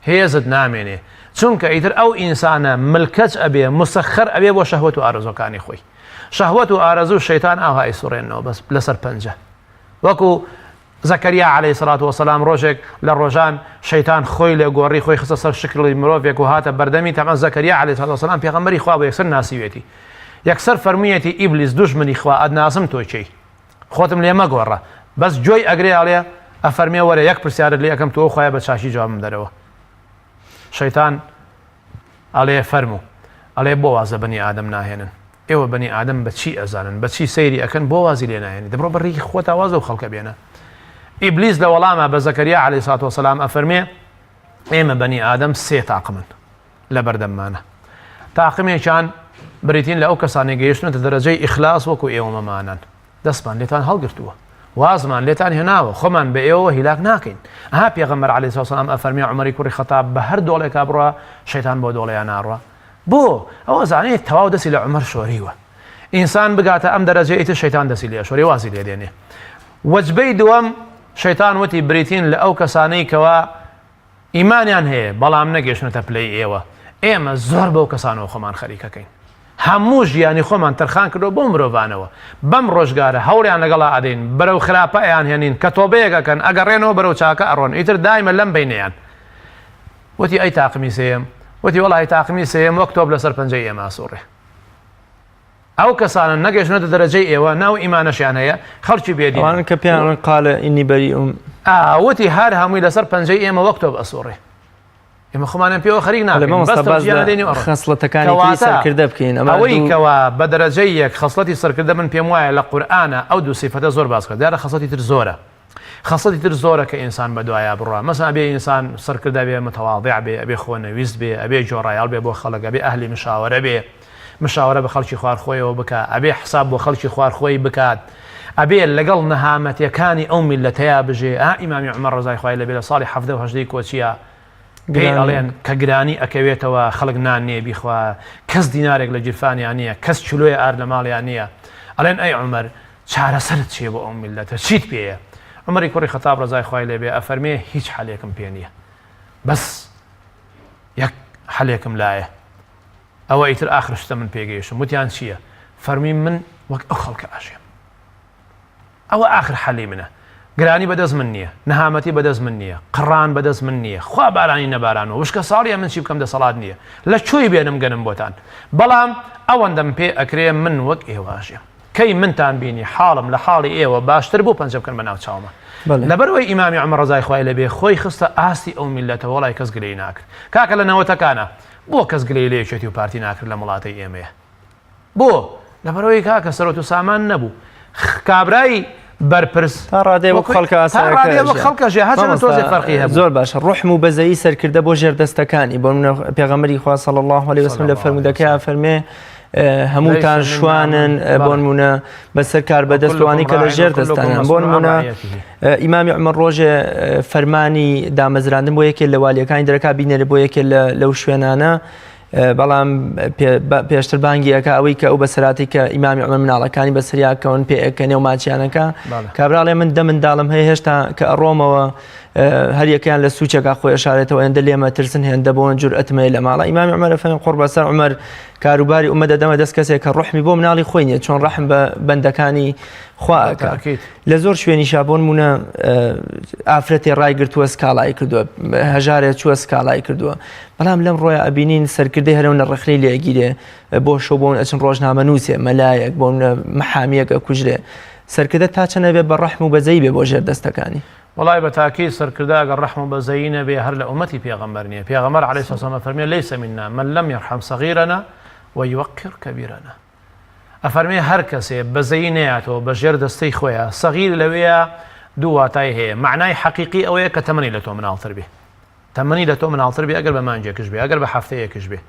S2: هێزت نامێنێ چونکە ئیتر ئەو ئینسانە ملکەچ ئەبێ مسەخەر ئەبێ بۆ شەهوەت و ئارەزوەکانی خۆی شەهوەت و ئارەزوو شەیتان ئاوها ئەیسوڕێنەوە بەس لەسەر پەنجە وەکو زەکەریا علیە سڵات وسلام ڕۆژێک لە ڕۆژان شەیتان خۆی لێ گۆڕی خۆی خستە سەر شکڵی مرۆڤێک و هاتە بەردەمی تەبعەن زەکەریا علیە سڵات وسلام پێغەمبەری خوا بوو یەکسەر ناسیوێتی یەکسەر فەرموویەتی ئیبلیس دوژمنی خوا ئەتناسم تۆ کێی خۆتم لێ مەگۆڕە بەس گوێی ئەگرێ ئەڵێ ئەفەرمێ وەرە یەک پرسیارت لێ ئەکەم تۆ خوایە بە چاکی جوابم دەرەوە شەیتان ئەڵێ فەرموو. ئەڵێ بۆ واز لە بەنی ئادەم ناهێنن؟ ئێوە بەنی ئادەم بە چی ئەزانن؟ بە چی سەیری ئەکەن؟ بۆ وازی لێ ناهێنی؟ دەبڕۆ بە ڕێی خۆتا واز لەو خەڵکە بێنە. ئیبلیس لە وەڵاما بە زەکەریا عەلەیهی سڵات وەسەلام ئەفەرمێ ئێمە بەنی ئادەم سێ تاقمن لە بەردەممانە. تاقمێکیان بریتین لە ئەو کەسانەی گەیشتونەتە دەرەجەی ئیخلاص وەکو ئێوەمەمانن. دەستمان لێتان هەڵگرتووە وازمان لێتان هێناوە خۆمان بە ئێوەوە هیلاک ناکەین ئەها پێغەمبەر عەلەیهی سڵات وسەلام ئەفەرمێ عومەری کوڕی خەتاب بە هەر دۆڵێکا بڕوا شەیتان بۆ دۆڵەیان ناڕوا بۆ ئەوە زانێ تەواو دەستی لە عومەر شۆریوە ئینسان بگاتە ئەم دەرەجە ئیتر شەیتان دەستی لێ شۆری وازی لێ دێنێ وەجبەی دووەم شەیتان وتی بریتین لە ئەو کەسانەی کەوا ئیمانیان هەیە بەڵام نەگەیشتونەتە پلەی ئێوە، ئێمە زۆر بەو کەسانەوە خۆمان خەریکەکەین. هەموو ژیانی خۆمان تەرخان کردووە بەو مرۆڤانەوە. بەم ڕۆژگارە هەوڵیان لەگەڵا ئەدەین، بەرەو خراپە ئەیانهێنین، کە تۆبەیەک ئەکەن ئەگەڕێنەوە بەرەو چاکە ئەڕۆن، ئیتر دایمە لەم بەینەیان. وتی ئەی تاقمی سێیەم؟ وتی وەڵاهی تاقمی سێیەم وەک تۆپ لەسەر پەنجەی ئێمە ئەسوڕێ. ئەو کەسانە نەگەیشتونەتە دەرەجەی ئێوە، نە ئەو ئیمانەشیان هەیە، خەڵکی بێدینن.
S1: ئەوانە کە پێیان ئەڵێن قال انی بریء.
S2: ئا وتی هەر هەمووی لەسەر پەنجەی ئێمە وەک تۆپ ئەسوڕێ. ئێمە خۆمانیان پێوە خەریک
S1: بەڵێ
S2: ناکەین،
S1: مامۆستا
S2: بەس
S1: باس
S2: تەوجیهیان
S1: لە
S2: ئەدەین و ئەڕۆن.
S1: خەسڵەتەکانی تری
S2: کەواتە
S1: سەرکردە بکەین ئەمە
S2: ئەوەی
S1: دوو
S2: کەوا بە دەرەجەی یەک خەسڵەتی سەرکردە من پێم وایە لە قورئانا ئەو دوو سیفەتە زۆر باس کرا، دیارە خەسڵەتی تر زۆرە. خەسڵەتی تر زۆرە کە ئینسان بە دوایا بڕوا مەسەلەن ئەبێ ئینسان سەرکردە بێ متواضع بێ ئەبێ خۆنەویست بێ ئەبێ گۆڕایەڵ بێ بۆ خەڵک ئەبێ ئەهلی مشاوەرە بێ مشاوەرە بە خەڵکی خوار خۆیەوە بکا ئەبێ حساب بۆ خەڵکی خوار خۆی بکات ئەبێ لەگەڵ نەهامەتیەکانی ئەو میللەتەیا بژێ ئا ئیمامی عومەر ڕەزای خوای لێبێ لە ساڵی 17 و 18 کۆچیە پێی ئەڵێن کە گرانی ئەکەوێتەوە خەڵک نان نییە بیخوا کەس دینارێک لە گیرفانیا نییە کەس چلۆیە ئارد لە ماڵیا نییە ئەڵێن ئەی عومەر چارەسەرت چیە بۆ ئەو میللەتە چیت پێیە؟ عومەری کوڕی خەتاب ڕەزای خوای لێ بێ ئەفەرمێ هیچ حەلێکم پێ نییە بەس یەک حەلێکم لایە ئەوە ئیتر ئاخر شتە من پێگەیشتم وتیان چییە؟ فەرمی من وەک ئەو خەڵکە ئەژێم. ئەوە ئاخر حەلی منە. گرانی بەدەست من نییە، نەهامەتی بەدەست من نییە، قڕان بەدەست من نییە، خوا بارانی نەبارانوە، وشکە ساڵیە من چی بکەم دەسەڵات نییە، لە کوێی بێنم گەنم بۆتان؟ بەڵام ئەوەندەم پێ ئەکرێ من وەک ئێوە ئەژیم. کەی منتان بینی حاڵم لە حاڵی ئێوە باشتر بوو پەنجە بکەن بە ناو چاوما. لەبەرئەوەی ئیمامی عومەر ڕەزای خوای لێ بێ خۆی خستە ئاستی ئەو میللەتە وەڵای کەس گلەیی ناکرد. کاکە لە نەوەتەکانا بۆ کەس گلەیی لە یەکێتی و پارتی ناکرد لەم وڵاتەی ئێمەیە؟ بۆ؟ لەبەرئەوەی کاکە سەرۆت و سامان نەبوو. کابرای بەرپرس
S1: تا ڕادەیە وەک خەڵکە
S2: تا ڕادەیە وەک خەڵکە ژیا هەرچەندە تۆزێ فەرقی هەبوو.
S1: زۆر باشە ڕوحم و بەزەیی سەرکردە بۆ ژێردەستەکانی بۆ منە پێغەمبەری خوا صلی الله علیه وسلم لە فەرموودەکەیا فەرمێ هەمووتان شوانن بۆ نمونە بەسەر کار بەدەستوانی کە لە ژێر دەستانن بۆ نمونە ئیمامی عمر ڕۆژێ فەرمانی دامەزراندن بۆ یەکێ لە والیەکانی دەرەکا بینێرە بۆ یەکێ لەو شوێنانە بەڵام پێشتر بانگی ئەکا ئەوەی کە ئەو بەسەراتی کە ئیمامی عمر مناڵەکانی بەسەریا کەون پێ ئەکەنێ و ماچیانەکە کابراڵێ من دە منداڵم هەیە هێشتا کە ئەڕۆمەوە هەریەکەیان لە سوچێکا خۆی ئەشارێتەوە هێندە لێمە ترسن هێندە بۆن جورئەتمەیە لە ماڵە ئیمامی عمر فەرمی قوڕ بەسەر عمر کاروباری ئومە دەدەمە دەست کەسێک کە ڕحمی بۆ مناڵی خۆی نییە چۆن ڕەحم بە بەندەکانی خوا ئەکا لە زۆر شوێنیشا بۆ نمونە ئافرەتێ ڕایگرتووە سکاڵای کردووە هەژارێ چووە سکاڵای کردووە بەڵام لەم ڕۆیا ئەبینین سەرکردەی هەرەونە ڕەخنەی لێ ئەگیرێ بۆ شەو بۆن ئەچن ڕۆژنامە نووسێ مەلایەک بۆ محامیەک ئەکوژرێ سەرکردە تا چەند ئەبێ بە ڕەحم و بەزەیی بێ بۆ ژێر دەستەکانی؟
S2: وەڵای بە تاکی سەرکردە ئەگەر ڕەحم و بەزەیی نەبێ هەر لە ئومەتی پێغەمبەر نیە پێغەمبەر علیە الصلوە والسلام ئەفەرمێ لیس منا من لم یرحم صغیرنا ویوقر کبیرنا ئەفەرمێ هەر کەسێ بەزەیی نەیاتەوە بە ژێر دەستەی خۆیا صغیر لەوێیا دوو واتای هەیە مەعنای حەقیقی ئەوەیە کە تەمەنی لە تۆ مناڵتر بێ تەمەنی لە تۆ مناڵتر بێ ئەگەر بە مانگێکش بێ ئەگەر بە هەفتەیەکش بێ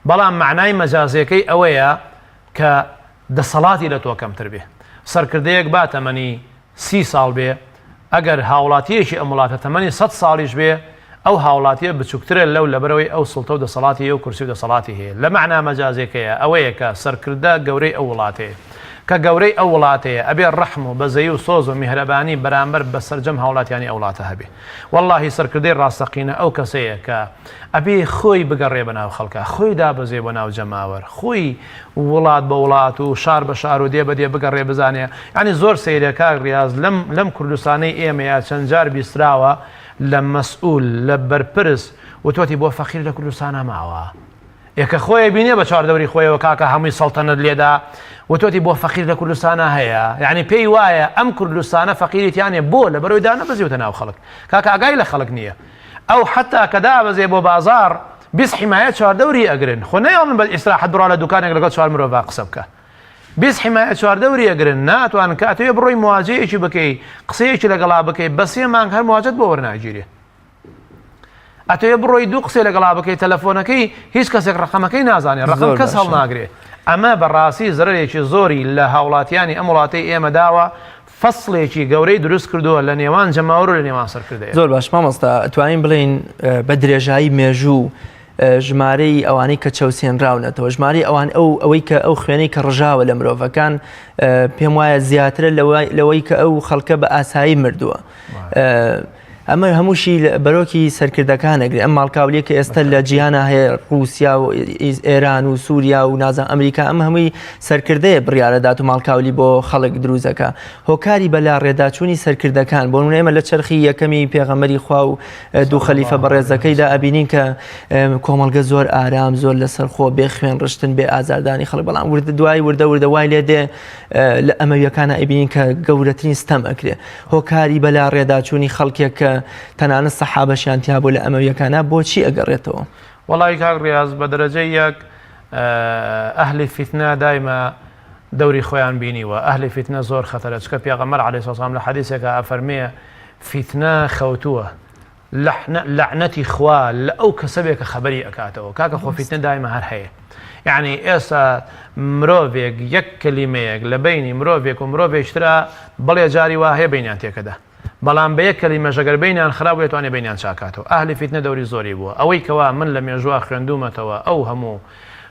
S2: بەڵام مەعنای مەجازیەکەی ئەوەیە کە دەسەڵاتی لە تۆ کەمتر بێ سەرکردەیەک با تەمەنی سی ساڵ بێ، ئەگەر هاوڵاتییەکی ئەم وڵاتە تەمەنی سەت ساڵیش بێ، ئەو هاوڵاتییە بچوکترە لەو لەبەرئەوەی ئەو سوڵتە و دەسەڵاتی هەیە و کورسی و دەسەڵاتی هەیە. لە مەعنا مەجازیەکەیا ئەوەیە کە سەرکردە گەورەی ئەو وڵاتەیە. کە گەورەی ئەو وڵاتەیە ئەبێ ڕەحم و بەزەیی و سۆز و میهرەبانی بەرامبەر بە سەرجەم هاوڵاتیانی ئەو وڵاتە هەبێ. وەڵڵاهی سەرکردەی ڕاستەقینە ئەو کەسەیە کە ئەبێ خۆی بگەڕێ بە ناو خەڵکا، خۆی دابەزێ بۆ ناو جەماوەر، خۆی وڵات بە وڵات و شار بە شار و دێ بە دێ بگەڕێ بزانێ یانی زۆر سەیرە کاک ڕیاز لەم لەم کوردستانەی ئێمەیا چەند جار بیستراوە لە مەسئول لە بەرپرس وتوەتی بۆ فەقیر لە کوردستانا ماوە ئێ کە خۆی بینێ بە چواردەوری خۆیەوە کاکە هەمووی سەڵتەنەت لێدا وتوەتی بۆ فەقیر لە کوردستانا هەیە یعنی پێی وایە ئەم کوردستانە فەقیری تیانێ بۆ لەبەرەوەی دانەبەزیوتە ناو خەڵک کاکە ئاگای لە خەڵک نییە ئەو حەتا کە دابەزێ بۆ بازاڕ 20 حیمایە چواردەوری ئەگرن خۆ نەیەڵن بە ئیسراحەت بڕوا لە دوکانێک لەگەڵ چوار مرۆڤا قسە بکە 20 حیمایە چواردەوری ئەگرن ناتوانن کە ئەتەوێ بڕۆی مواجەیەکی بکەی قسەیەکی لەگەڵا بکەی بە سێ مانگ هەر مواجەت بۆ وەرناگیرێ ئەتەوێ بڕۆی دوو قسەی لەگەڵا بکەی تەلەفۆنەکەی هیچ کەسێک ڕقەمەکەی نازانێ ڕقم کەس هەڵناگرێ ئەمە بەڕاستی زەرەرێکی زۆری لە هاوڵاتیانی ئەم وڵاتەی ئێمە داوە فەسڵێکی گەورەی دروست کردووە لە نێوان جەماوەر و لە نێوان سەرکردەیە.
S1: زۆر باش مامۆستا ئەتوانین بڵێین بە درێژایی مێژوو ژمارەی ئەوانەی کە چەوسێنراونەتەوە ژمارەی ئەوان ئەو ئەوەی کە ئەو خوێنەی کە ڕژاوە لە مرۆڤەکان پێم وایە زیاترە لەوەی کە ئەو خەڵکە بە ئاسایی مردووە. ئەمە هەمووشی بەرۆکی سەرکردەکان ئەگرێ ئەم ماڵکاولیە کە ئێستا لە جیهانا هەیە ڕووسیا و ئێران و سووریا و نازان ئەمریکا ئەم هەمووی سەرکردەیە بڕیارەدات و ماڵکاولی بۆ خەڵک دروزەکە هۆکاری بەلا ڕێداچوونی سەرکردەکان بۆ نمونە ئێمە لە چەرخی یەکەمی پێغەمبەری خوا و دوو خەلیفە بەڕێزەکەیدا ئەبینین کە کۆمەڵگە زۆر ئارام زۆر لەسەرخۆ بێ خوێن ڕشتن بێ ئازاردانی خەڵک بەڵام وردە دوای وردە وردە وای لێ دێ لە ئەمەویەکانە ئەبینین کە گەورەترین ستەم ئەکرێ هۆکاری بەلاڕێداچوونی خەڵکێک کە تەنانەت سەحابەشیان تیا بوو لە ئەمەویەکانا بۆچی ئەگەڕێتەوە؟
S2: وەڵایی کاک ڕیاز بە دەرەجەی یەک ئەهلی فیتنە دایمە دەوری خۆیان بینیوە ئەهلی فیتنە زۆر خەتەرە چکە پێغەمبەر عەلەیهی سڵام لە حەدیسێکا ئەفەرمێ فیتنە خەوتووە لەحنە لەعنەتی خوا لە ئەو کەسە بێ کە خەبەری ئەکاتەوە کاکە خۆ فیتنە دایمە هەر هەیە یعنی ئێستا مرۆڤێک یەک کەلیمەیەک لە بینی مرۆڤێک و مرۆڤێکترا بڵێ جاری وا هەیە بینیان تێکەدا بەڵام بە یەک کەلیمەش ئەگەر بینیان خراپ بێت توانێ بینیان چاکاتەوە ئەهلی فیتنە دەوری زۆری بووە ئەوەی کەوا من لە مێژووە خوێندوومەتەوە ئەو هەموو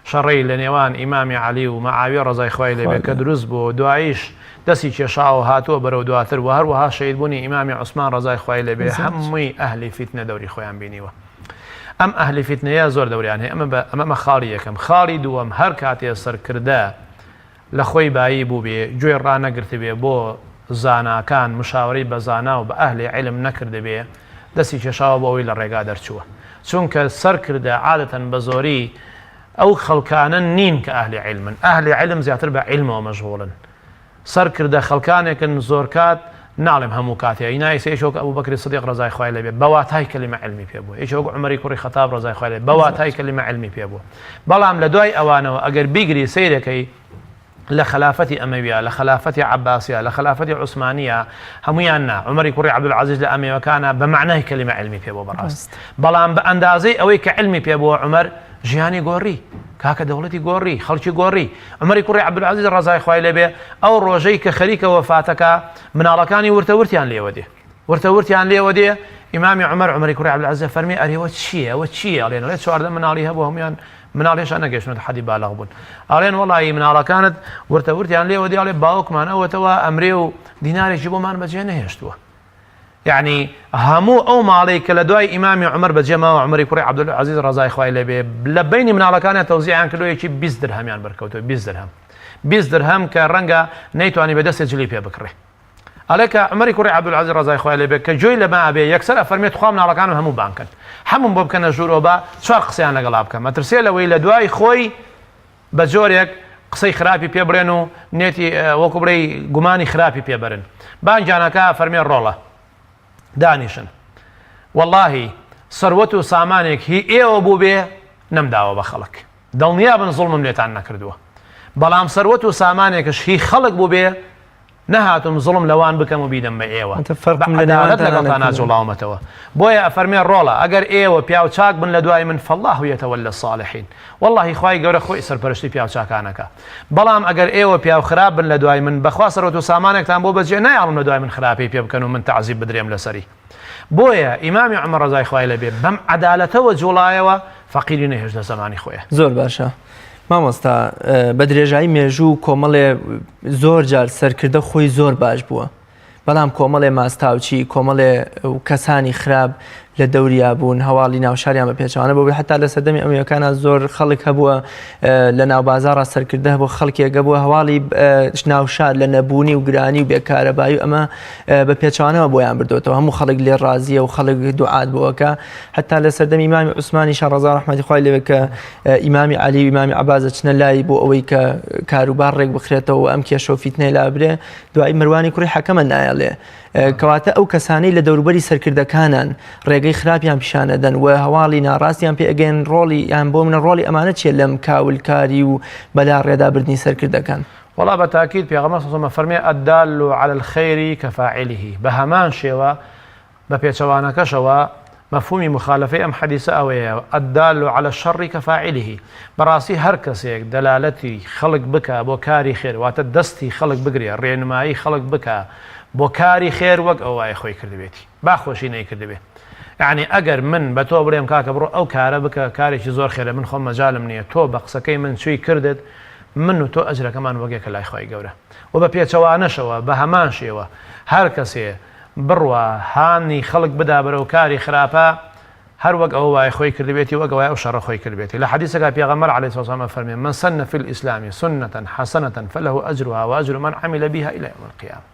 S2: شەڕەی لە نێوان ئیمامی عەلی و مەعاویە ڕەزای خوای لێ بێ کە دروست بووە دواییش دەستی کێشاوە و هاتووە بەرەو دواتر وە هەروەها شەهید بوونی ئیمامی عوسمان ڕەزای خوای لێ بێ هەمووی ئەهلی فیتنە دەوری خۆیان بینیوە ئەم ئەهلی فیتنەیە زۆر دەوریان هەیە ئەمە بە ئەمە خاڵی یەکەم خاڵی دووەم هەر کاتێ سەرکردە لە خۆی بایی بووبێ گوێی ڕانەگرتبێ بۆ. زاناکان مشاوەرەی بە زانا و بە ئەهلی عیلم نەکردبێ دەستی کێشاوە بۆ ئەوەی لە ڕێگا دەرچووە چونکە سەرکردە عادەتەن بە زۆری ئەو خەڵکانە نین کە ئەهلی عیلمن ئەهلی عیلم زیاتر بە عیلمەوە مەشغوڵن سەرکردە خەڵکانێکن زۆرکات ناڵێم هەموو کاتێ ئینا ئیسە یەکێ وەک ئەبوبەکری سدیق ڕەزای خوای لێ بێ بە واتای کەلیمە عیلمی پێ بووە یەکێ وەک عومەری کوڕی خەتاب ڕەزای خوای لێ بە واتای کەلیمە عیلمی پێ بووە بەڵام لە دوای ئەوانەوە ئەگەر بیگری سەیرەکەی لە خەلافەتی ئەمەویە لە خەلافەتی عەباسیە لە خەلافەتی عوسمانیە هەمویان نا عومەری کوڕی عەبدولعەزیز لە ئەمەوەکانە بە مەعنای کەلیمە عیلمی پێ بووە بەڕاست بەڵام بە ئەندازەی ئەوەی کە عیلمی پێ بووە عومەر ژیانی گۆڕی کاکە دەوڵەتی گۆڕی خەڵکی گۆڕی عومەری کوڕی عەبدولعەزیز ڕەزای خوای لێ بێ ئەو ڕۆژەی کە خەریکە وەفاتەکە مناڵەکانی ورتە ورتیان لێوە دێ ورتە ورتیان لێوە دێ ئیمامی عومەر عومەری کوڕی عەبدولعەزیز فەرمی ئەرێوە چییە ئەوە چییە ئەڵێن ئەڵێ 14 مناڵی هەبوو هەمویان مناڵ هێشتا نەگەیشتونەتە حەدی بالغ بوون ئەڵێن وەڵی مناڵەکانت ورتە ورتیان لێوە دێ ئەڵێ باوکمان ئەوەتەوە ئەمرێ و دینارێکی بۆمان بەجێ نەهێشتووە یەعنی هەموو ئەو ماڵەی کە لە دوای ئیمامی عومەر بەجێ ماوە عومەری کوڕی عەبدولعەزیز ڕەزای خوای لێ بێ لە بەینی مناڵەکانیان تەوزیعیان کردووە یەکی 20 درهەمیان بەرکەوتووە 20 درهەم 20 درهەم کە ڕەنگە نەیتوانی بە دەستێ جلی پێ بکڕێ ئەڵێ کە عومەری کوڕی عەبدولعەزیز ڕەزای خوای لێ بێ کە گوێی لەمە ئەبێ یەکسەر ئەفەرمێ تخوا مناڵەکانم هەموو بانگ کەن هەمووم بۆ بکەنە ژوورەوە با چوار قسەیان لەگەڵا بکەم ئەترسێ لەوەی لە دوای خۆی بە جۆرێک قسەی خراپی پێ بڵێن و نێتی وەکو بڵێی گومانی خراپی پێ بەرن بانگیان ئەکا ئەفەرمێ ڕۆڵە دانیشن وەڵاهی سەروەت و سامانێک هی ئێوە بووبێ نەمداوە بە خەڵک دڵنیابن زوڵمم لێتان نەکردووە بەڵام سەروەت و سامانێکش هی خەڵک بووبێ نەهاتووم زوڵم لەوان بکەم و بیدەم بە ئێوە،
S1: واتە فەرقم
S2: بە
S1: لە
S2: عەدالەت
S1: نێوانتانا
S2: لەگەڵتانا
S1: نەکردووە.
S2: جوڵاومەتەوە. بۆیە ئەفەرمێ ڕۆڵە ئەگەر ئێوە پیاو چاک بن لە دوای من فاللە یتولی الصالحین وەڵڵاهی خوای گەورە خۆی سەرپەرشتی پیاو چاکان ئەکا. بەڵام ئەگەر ئێوە پیاو خراپ بن لە دوای من بەخوا سەروەت و سامانێکتان بۆ بەجێ نایەڵم لە دوای من خراپەی پێ بکەن و من تەعزیب بدرێم لەسەری. بۆیە ئیمامی عومەر ڕەزای خوای لێ بێ بەم عەدالەتەوە جوڵایەوە فەقیری نەهێشت لە زەمانی خۆیا.
S1: زۆر باشە مامۆستا بە درێژایی مێژوو کۆمەڵێ زۆر جار سەرکردە خۆی زۆر باش بووە بەڵام کۆمەڵێ ماستاوچی کۆمەڵێ کەسانی خراپ لە دەوریا بوون هەواڵی ناوشاریان بە پێچوانە بۆ حتا لە سەردەمی ئەمەکانە زۆر خەڵک هەبووە لە ناوبازاڕا سەرکردە هەبوو خەڵکێک هەبووە هەواڵی ناوشار لە نەبوونی و گرانی و بێکارەبایی و ئەمە بە پێچوانەوە بۆیان بردوێتەوە هەموو خەڵک لێ ڕازیە و خەڵک دوعات بۆکە حتا لە سەردەمی ئیمامی عوسمانی شا ڕەزا ڕەحمەتی خوای لێ کە ئیمامی عەلی و ئیمامی عەباس دەچنە لای بۆ ئەوەی کە کاروبار ڕێک بخرێتەوە و ئەم کێشە و فیتنەی لابرێ دوایی مەروانی کوڕی حەکەمە نایەڵێ کەواتە ئەو کەسانەی لە دەوروبەری سەرکردەکانان ڕێگەی خراپیان پیشانەدەن و هەواڵی ناڕاستیان پێ ئەگەن ڕۆڵی یان بۆ منە ڕۆڵی ئەمانە چیە لەم کاولکاری و بەلا ڕێدابردنی سەرکردەکان؟
S2: وەڵا بە تاکید پێغەمبەر صلی اللە علیه و سلم فەرمی الدال علی الخیر کفاعله بە هەمان شێوە بە پێچەوانەکەشەوە مەفهومی موخالەفەی ئەم حەدیسە ئەوەیە، الدال علی الشر کفاعله، بەڕاستی هەر کەسێک دەلالەتی خەڵک بکا بۆ کاری خێر واتە دەستی خەڵک بگرێ ڕێنمایی خەڵک بکا بۆ کاری خێر وەک ئەوە وایە خۆی کردبێتی با خۆشی نەیکردبێ یەعنی ئەگەر من بە تۆ بڵێم کاکە بڕۆ ئەو کارە بکە کارێکی زۆر خێرە من خۆم مەجالم نییە تۆ بە قسەکەی من چووی کردت من و تۆ ئەجرەکەمان وەک یەکە لای خوای گەورە وە بە پێچەوانەشەوە بە هەمان شێوە هەر کەسێ بڕوا هانی خەڵک بدا بەرەو کاری خراپە هەر وەک ئەوە وایە خۆی کردبێتی وەک ئەوەی ئەو شەڕە خۆی کردبێتی لە حەدیسەکە پێغەمبەر علیه الصلاة والسلام ئەفەرمێ من سن فی الاسلام سنة حسنة فله اجرها واجر من عمل بها الى يوم القیامە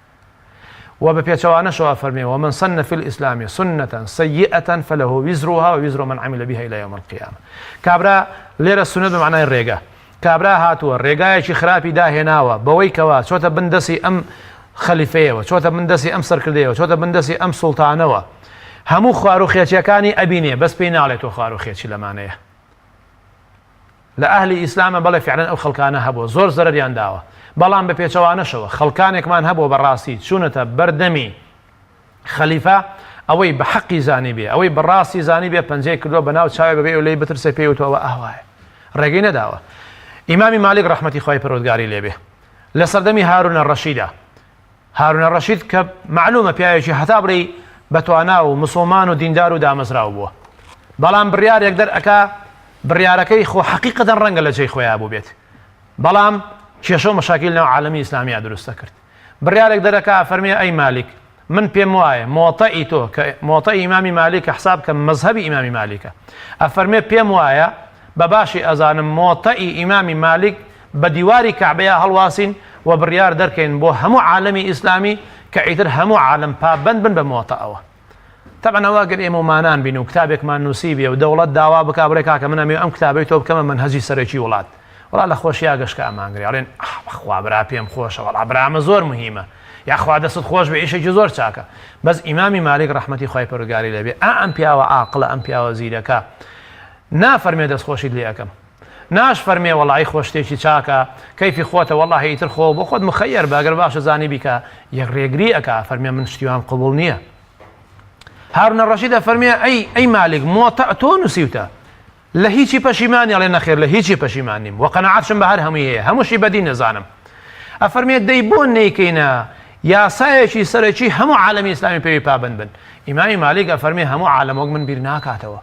S2: و بە پێچەوانەشەوە ئەفەرمێ ومن سن فی الاسلام سنة سیئة فله وزرها ووزر من عمل بها الى يوم القیامە کابرا لێرە سوننەت بە معنای ڕێگە کابرا هاتووە ڕێگایەکی خراپی داهێناوە بەوەی کەوا چۆتە بن دەستی ئەم خەلیفەیەوە، چۆتە بن دەستی ئەم سەرکردەیەوە، چۆتە بن دەستی ئەم سوڵتانەوە، هەموو خواروخێچیەکانی ئەبینێ بەس پێی ناڵێ تۆ خواروخێچی لەمانەیە. لە ئەهلی ئیسلامە بەڵێ فعلەن ئەو خەڵکانە هەبووە زۆر زەرەریان داوە، بەڵام بە پێچەوانەشەوە خەڵکانێکمان هەبووە بەڕاستی چوونەتە بەردەمی خەلیفە ئەوەی بە حەقی زانیبێ، ئەوەی بە ڕاستی زانیبێ پەنجەی کردووە بە ناو چاوی بەبێ ئەوەی لێی بترسێ پێی وتووە ئەوە ئاوایە. ڕێگەی نەداوە. ئیمامی مالیک ڕەحمەتی خوای پەروەردگاری لێ بێ لە سەردەمی هارونە ڕەشیدا، هارونە ڕەشید کە مەعلومە پیاوێکی هەتا بڵێی بە توانا و مسوڵمان و دیندار و دامەزراو بووە، بەڵام بڕیارێک دەرئەکا بڕیارەکەی خۆ حەقیقەتەن ڕەنگە لە جێی خۆیا بووبێت بەڵام کێشە و مەشاکیل ناو عالەمی ئیسلامیا دروست دەکرد. بڕیارێک دەرەکا ئەفەرمێ ئەی مالیک من پێم وایە مۆتەئی تۆ کە مۆتەئی ئیمامی مالیکە حساب کە مەزهەبی ئیمامی مالیکە ئەفەرمێ پێم وایە بە باشی ئەزانم مۆتەئی ئیمامی مالیک بە دیواری کەعبەیا هەڵواسین و بڕیار دەرکەین بۆ هەموو عالەمی ئیسلامی کە. کە ئیتر هەموو عالەم پابەند بن بە موەتەئەوە. تەبعەن ئەوە گەر ئێمە مانان بین و کتابێکمان نووسیبێ و دەوڵەت داوا بکا بڵێ کاکە من ئەمەوێ ئەم کتابەی تۆ بکەمە مەنهەجی سەرەکی وڵات وەڵا لە خۆشیا گەشکە ئەمانگرێ ئەڵێن ئاه بەخوا برا پێم خۆشە وەڵا برا ئەمە زۆر مهیمە یاخوا دەستت خۆش بێ ئیشێکی زۆر چاکە بەس ئیمامی مالیک ڕەحمەتی خوای پەروەردگاری لێ بێ ئا ئەم پیاوە عاقڵە ئەم پیاوە زیرەکە نافەرمێ دەست خۆشیت لێ ئەکەم ناش فەرمێ وەڵایی خۆ شتێکی چاکە کەیفی خۆتە وەڵاهی ئیتر خۆ بۆ خۆت مخەیەر بە ئەگەر باشە زانی بیکە یەک ڕێگری ئەکا فەرمێ من شتی وام قبوڵ نییە هارونە ڕەشید ئەفەرمێ ئەی ئەی مالک مۆتە تۆ نووسیوتە لە هیچی پەشیمانی ئەڵێ نەخێر لە هیچی پەشیمان نیم وە قەناعەتشم بە هەر هەمووی هەیە هەمووشی بەدی نەزانم ئەفەرمێ دەی بۆ نەیکەینە یاسایەکی سەرەکی هەموو عالەمی ئیسلامی پێوی پابەند بن ئیمامی مالیک ئەفەرمێ هەموو عالەم وەک من بیر ناکاتەوە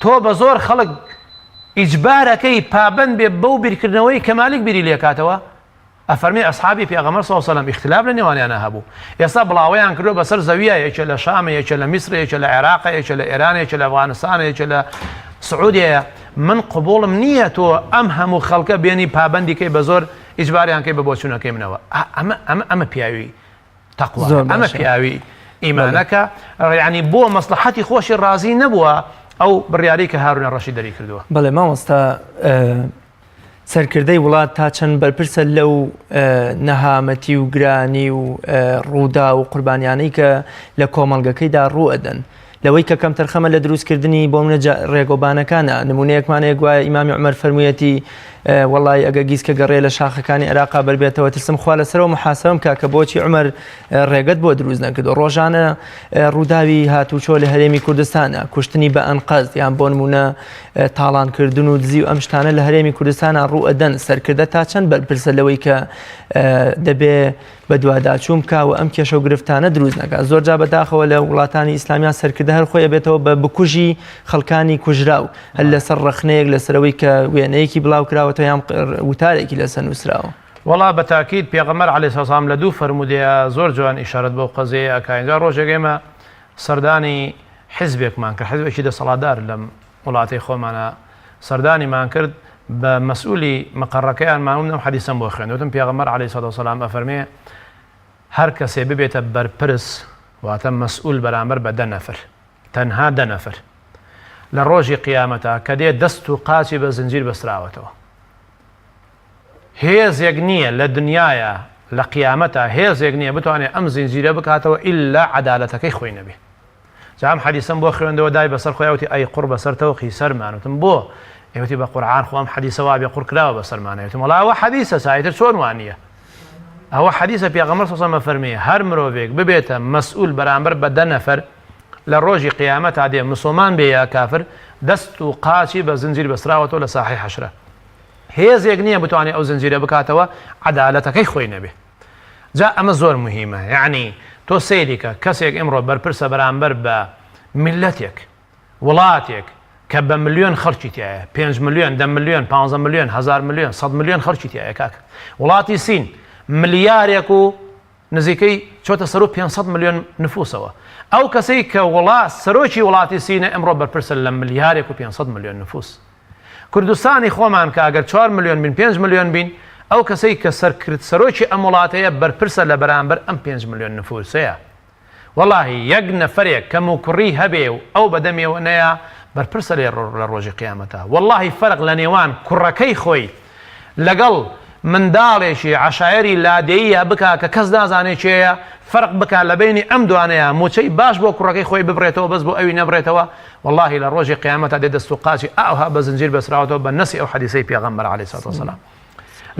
S2: تۆ بە زۆر خەڵک ئیجبار ئەکەی پابەند بێ بەو بیرکردنەوەی کە مالیک بیری لێکاتەوە؟ ئەفەرمێ ئەسحابی پێغەمبەر صلی اللە علیە وسلم ئیختلاف لە نێوانیانا هەبوو ئێستا بڵاوەیان کردوە بەسەر زەویە یەکێ لە شامە یەکێ لە میسرە یەکێ لە عێراقە یەکێ لە ئێرانە یەکێ لە ئەفغانستانە یەکێ لە سعودیەیە من قبوڵم نییە تۆ ئەم هەموو خەڵکە بێنی پابەندی کەی بە زۆر ئیجباریان کەی بە بۆچوونەکەی منەوە ئەمە ئەمە ئەمە پیاوی تەقوا ئەمە پیاوی ئیمانەکە ینی بۆ مەسلحەتی خۆشی ڕازی نەبووە ئەو بڕیاری کە هارونە ڕەشی دەری کردووە.
S1: بەڵێ مامۆستا سەرکردەی وڵات تا چەند بەرپرسە لەو نەهامەتی و گرانی و ڕوودا و قوربانیانەی کە لە کۆمەڵگەکەیدا ڕوو ئەدەن لەوەی کە کەمتەرخەمە لە دروستکردنی بۆ منە ڕێگۆبانەکانە نمونەیەکمان هەیە گوایە ئیمامی عومەر فەرموویەتی وەڵی ئەگە گیسکە گەڕێ لە شاخەکانی عێراقا بەربێتەوە ترسم خوا لەسەرەوە محاسبەم کا کە بۆچی عومەر ڕێگەت بۆ دروست نەکردو ڕۆژانە ڕووداوی هاتوچۆ لە هەرێمی کوردستانە کوشتنی بە ئەنقەست یان بۆ نمونە تاڵانکردن و دزی و ئەم شتانە لە هەرێمی کوردستانە ڕوو ئەدەن سەرکردە تا چەند بەرپرسە لەوەی کە دەبێ بەدواداچوون بکا و ئەم کێشە و گرفتانە دروست نەکا. زۆرجار بەداخەوە لە وڵاتانی ئیسلامیان سەرکردە هەر خۆی ئەبێتەوە بە بکوژی خەڵکانی کوژراو هەر لەسەر ڕەخنەیەک لەسەرەوەی کە وێنەیەکی بڵاو کراوەتەوە یان وتارێکی لەسەر نووسراوە.
S2: وەڵا بە تاکید پێغەمبەر علیە سلام لە دوو فەرموودەیا زۆر جوان ئیشارەت بەو قەزیەیە ئەکا ئینجا ڕۆژێک ئێمە سەردانی حیزبێکمان کرد حیزبێکی دەسەڵاتدار لەم وڵاتەی خۆمانە سەردانیمان کرد بە مەسئولی مقەڕەکەیانمان وتم ئەم حەدیسەم بۆ خوێند وتم پێغەمبەر عەلەیهی سڵات وسلام ئەفەرمێ هەر کەسێ ببێتە بەرپرس واتە مەسئول بەرامبەر بە دە نەفر تەنها دە نەفر لە ڕۆژی قیامەتا کە دێ دەست و قاچی بە زنجیر بەستراوەتەوە هێزێک نییە لە دنیاە لە قیامەتا هێزێک نییە بتوانێت ئەم زنجیرە بکاتەوە ئللا عەدالەتەکەی خۆی نەبێ جا ئەم حەدیسەم بۆ خوێندەوە دای بەسەر خۆیا وتی ئەی قوڕ بەسەر تەوقی سەرمان وتم بۆ؟ ئەی وتی بە قورعان خۆ ئەم حەدیسە وابێ قوڕ کراوە بەسەرمانە وتم وەڵا ئەوە حەدیسە سا ئیتر چۆن وا نییە ئەوە حەدیسە پێغەمبەر صلی الله علیه و فەرمی هەر مرۆڤێک ببێتە مەسئول بەرامبەر بە دە نەفەر لە ڕۆژی قیامەتا دێ مسلمان بێ یا کافر دەست و قاچی بە زنجیر بەسراوەتەوە لە ساحەی حەشرە هێزێک نییە بتوانێت ئەو زنجیرە بکاتەوە عەدالەتەکەی خۆی نەبێ جا ئەمە زۆر موهیمە یەعنی تۆ سەیری کە کەسێک ئیمڕۆ بەرپرسە بەرامبەر بە میللەتێک وڵاتێک کە بە ملیۆن خەڵکی تایە پێنج ملیۆن دە ملیۆن پ ملیۆن هزار ملیۆن سەد ملیۆن خەڵکی تایە کاک وڵاتی سین ملیارێک و نزیکەی چۆتە سەر و 500 ملیۆن نفوسەوە ئەو کەسەی کە وڵات سەرۆکی وڵاتی سینە ئەمڕۆ بەرپرسە لە ملیارێک و 500 ملیۆن نفوس کوردستانی خۆمان کە ئەگەر چوار ملیۆن بین پێنج ملیۆن بین ئەو کەسەی کە سەرکرد سەرۆکی ئەم وڵاتەیە بەرپرسە لە بەرامبەر ئەم پێنج ملیۆن نفوسەیە وەڵاهی یەک نەفەرێک کەموکوڕی هەبێ و ئەو بەدەمیەوە نەیا بەرپرسە لێ لە ڕۆژی قیامەتا وەڵاهی فەرق لە نێوان کوڕەکەی خۆی لەگەڵ منداڵێکی عەشایەری لادێییا بکا کە کەس نازانێ کێیە، فەرق بکا لە بەینی ئەم دوانەیا موچەی باش بۆ کوڕەکەی خۆی ببڕێتەوە بەس بۆ ئەوی نەبڕێتەوە، وەڵاهی لە ڕۆژی قیامەتا دێ دەست و قاچی ئاوها بە زنجیر بەسراوەتەوە بە نەسی ئەو حەدیسەی پێغەمبەر علیە الصلوة والسلام.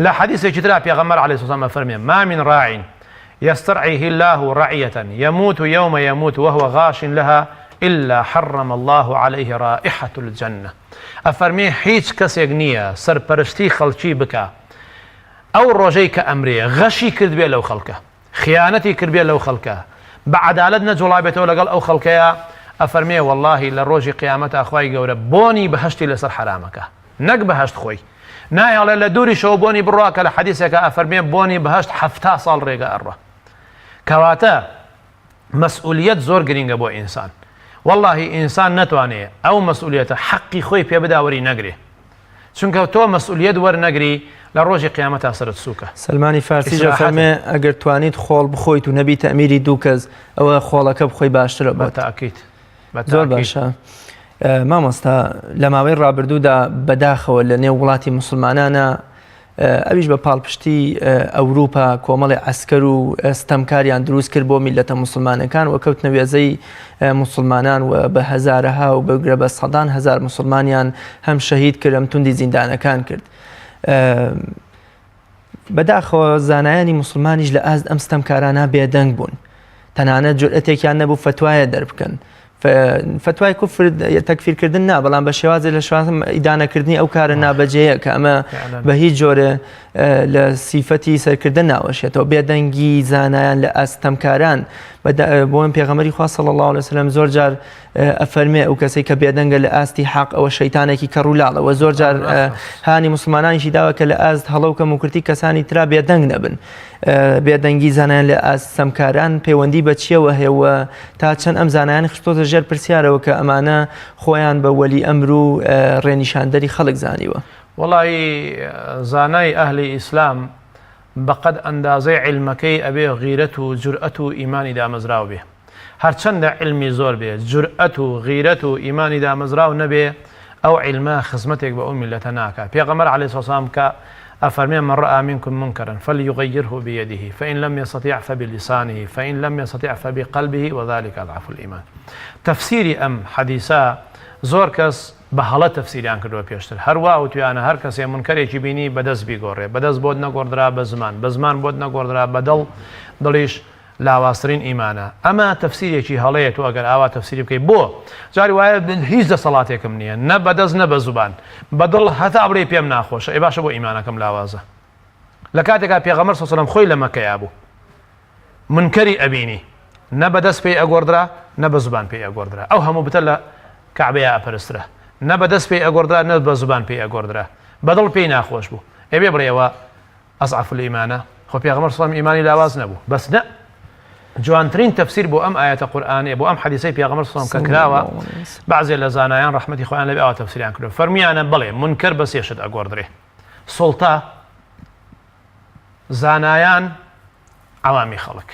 S2: لە حەدیسێکی ترا پێغەمبەر علیە الصلوة والسلام ئەفەرمێ، ما من راع یسترعیه اللە رعیة یموت یوم یموت وهو غاش لها الا حرم اللە علیه رائحة الجنە. ئەفەرمێ هیچ کەسێک نییە سەرپەرشتی خەڵکی بکا ئەو ڕۆژەی کە ئەمرێ غەشی کردبێ لەو خەڵکە خیانەتی کردبێ لەو خەڵکە بە عەدالەت نەجوڵابێتەوە لەگەڵ ئەو خەڵکەیا ئەفەرمێ وەڵاهی لە ڕۆژی قیامەتا خوای گەورە بۆنی بەهەشتی لەسەر حەرامەکا نەک بەهەشت خۆی نایەڵێ لە دووریشەوە بۆنی بڕوا کە لە حەدیسێکا ئەفەرمێ بۆنی بەهەشت حەفتا ساڵ ڕێگە ئەڕوا کەواتە مەسئولیەت زۆر گرینگە بۆ ئینسان وەڵاهی ئینسان نەتوانێ ئەو مەسئولیەتە حەقی خۆی پێ بدا وەری نەگرێ. چونکە تۆ مەسئولیەت وەرنەگری لە ڕۆژی قیامەتا سەرت سووکە.
S1: سەلمانی فارسیش ئەفەرمێ ئەگەر توانیت خۆڵ بخۆیت و نەبیتە ئەمیری دوو کەس ئەوە خۆڵەکە بخۆی باشترە بۆت.
S2: بەتاکید.
S1: زۆر باشە مامۆستا لە ماوەی ڕابردوودا بەداخەوە لە نێو وڵاتی مسلمانانە ئەویش بە پاڵپشتی ئەوروپا کۆمەڵی عسکەر و ستەمکاریان دروست کرد بۆ میلەتە مسلمانەکان و کەوتنە وێزەی مسلمانان و بە هەزارەها و بگرە بە سەدان هەزار مسلمانیان هەم شەهید کرد هەم توندی زیندانەکان کرد. بەداخەوە زانایانی موسڵمانیش لە ئاست ئەم ستەمکارانە بێدەنگ بوون تەنانەت جورئەتێکیان نەبوو فەتوایە دەربکەن فتوای کوفر تەکفیرکردن نا بەڵام بە شێوازێ لە شوازم ئیدانەکردنی ئەو کارە نابەجێیە کە ئەمە بە هیچ جۆرە لە سیفەتی سەرکردن ناوەشێتەوە بێدەنگی زانایان لە ئاستەمکاران بۆم پێغەمبەری خوا صلی الله علیه وسلم زۆر جار ئەفەرمێ ئەو کەسەی کە بێدەنگە لە ئاستی حەق ئەوە شەیتانێکی کەڕ و لاڵە وە زۆر جار هانی موسڵمانانیشی داوە کە لە ئاست هەڵە و کەموکورتی کەسانی ترا بێدەنگ نەبن. بێدەنگی زانایان لە ئاست ستەمکاران پەیوەندی بە چیەوە هەیە و تا چەند ئەم زانایان خستۆتە ژێر پرسیارەوە کە ئەمانە خۆیان بە وەلی ئەمر و ڕێنیشاندەری خەڵک زانیوە؟
S2: وەڵایی زانای ئەهلی ئیسلام بەقەد ئەندازەی عیلمەکەی ئەبێ غیرەت و جورئەت و ئیمانی دامەزراو بێ. هەرچەندە عیلمی زۆر بێ جورئەت و غیرەت و ئیمانی دامەزراو نەبێ ئەو عیلمە خزمەتێک بە ئەو میللەتە ناکا پێغەمبەر علیە الصلوة والسلام کە ئەفەرمێ من رآ منکم منکرا فلیغیره بیده فان لم یستطیع فبلسانه فان لم یستطیع فبقلبه وذلک اضعف الایمان تەفسیری ئەم حەدیسە زۆر کەس بە هەڵە تەفسیریان کردووە پێشتر هەر وا وتویانە هەر کەسێ مونکەرێکی بینی بە دەست بیگۆڕێ بە دەست بۆت نەگۆڕدرا بە زمان بە زمان بۆت نەگۆڕدرا بە دڵ دڵیش لاوازترین ئیمانە ئەمە تەفسیرێکی هەڵەیە تۆ ئەگەر ئاوا تەفسیری بکەی بۆ جاری وایە من هیچ دەسەڵاتێکم نییە نە بەدەست نە بە زوبان بە دڵ هەتا بڵێی پێم ناخۆشە ئێ باشە بۆ ئیمانەکەم لاوازە لە کاتێکا پێغەمبەر صلی الله خۆی لە مەکەیا بوو منکەری ئەبینی نە بەدەست پێی ئەگۆڕدرا نە بە زوبان پێی ئەگۆڕدرا ئەو هەموو بتە لە کەعبەیا ئەپەرسترا نە بەدەست پێی ئەگۆڕدرا نە بە زوبان پێی ئەگۆڕدرا بەدڵ پێی ناخۆش بوو ئێ بێ بڵێ ئەوە اضعف الایمانە خۆ پێغەمبەر صلی اللە ئیمانی لاواز نەبوو بەس نە جوانترین تەفسیر بۆ ئەم ئایەتە قورئانیە بۆ ئەم حەدیسەی پێغەمبەر صلی اللە کە کراوە بەعزێ لە زانایان ڕەحمەتی خۆیان لەبێ ئاوا تەفسیریان کردووە فەرموویانە بەڵێ مونکەر بە سێ شت ئەگۆڕدرێ سوڵتە زانایان عەوامی خەڵک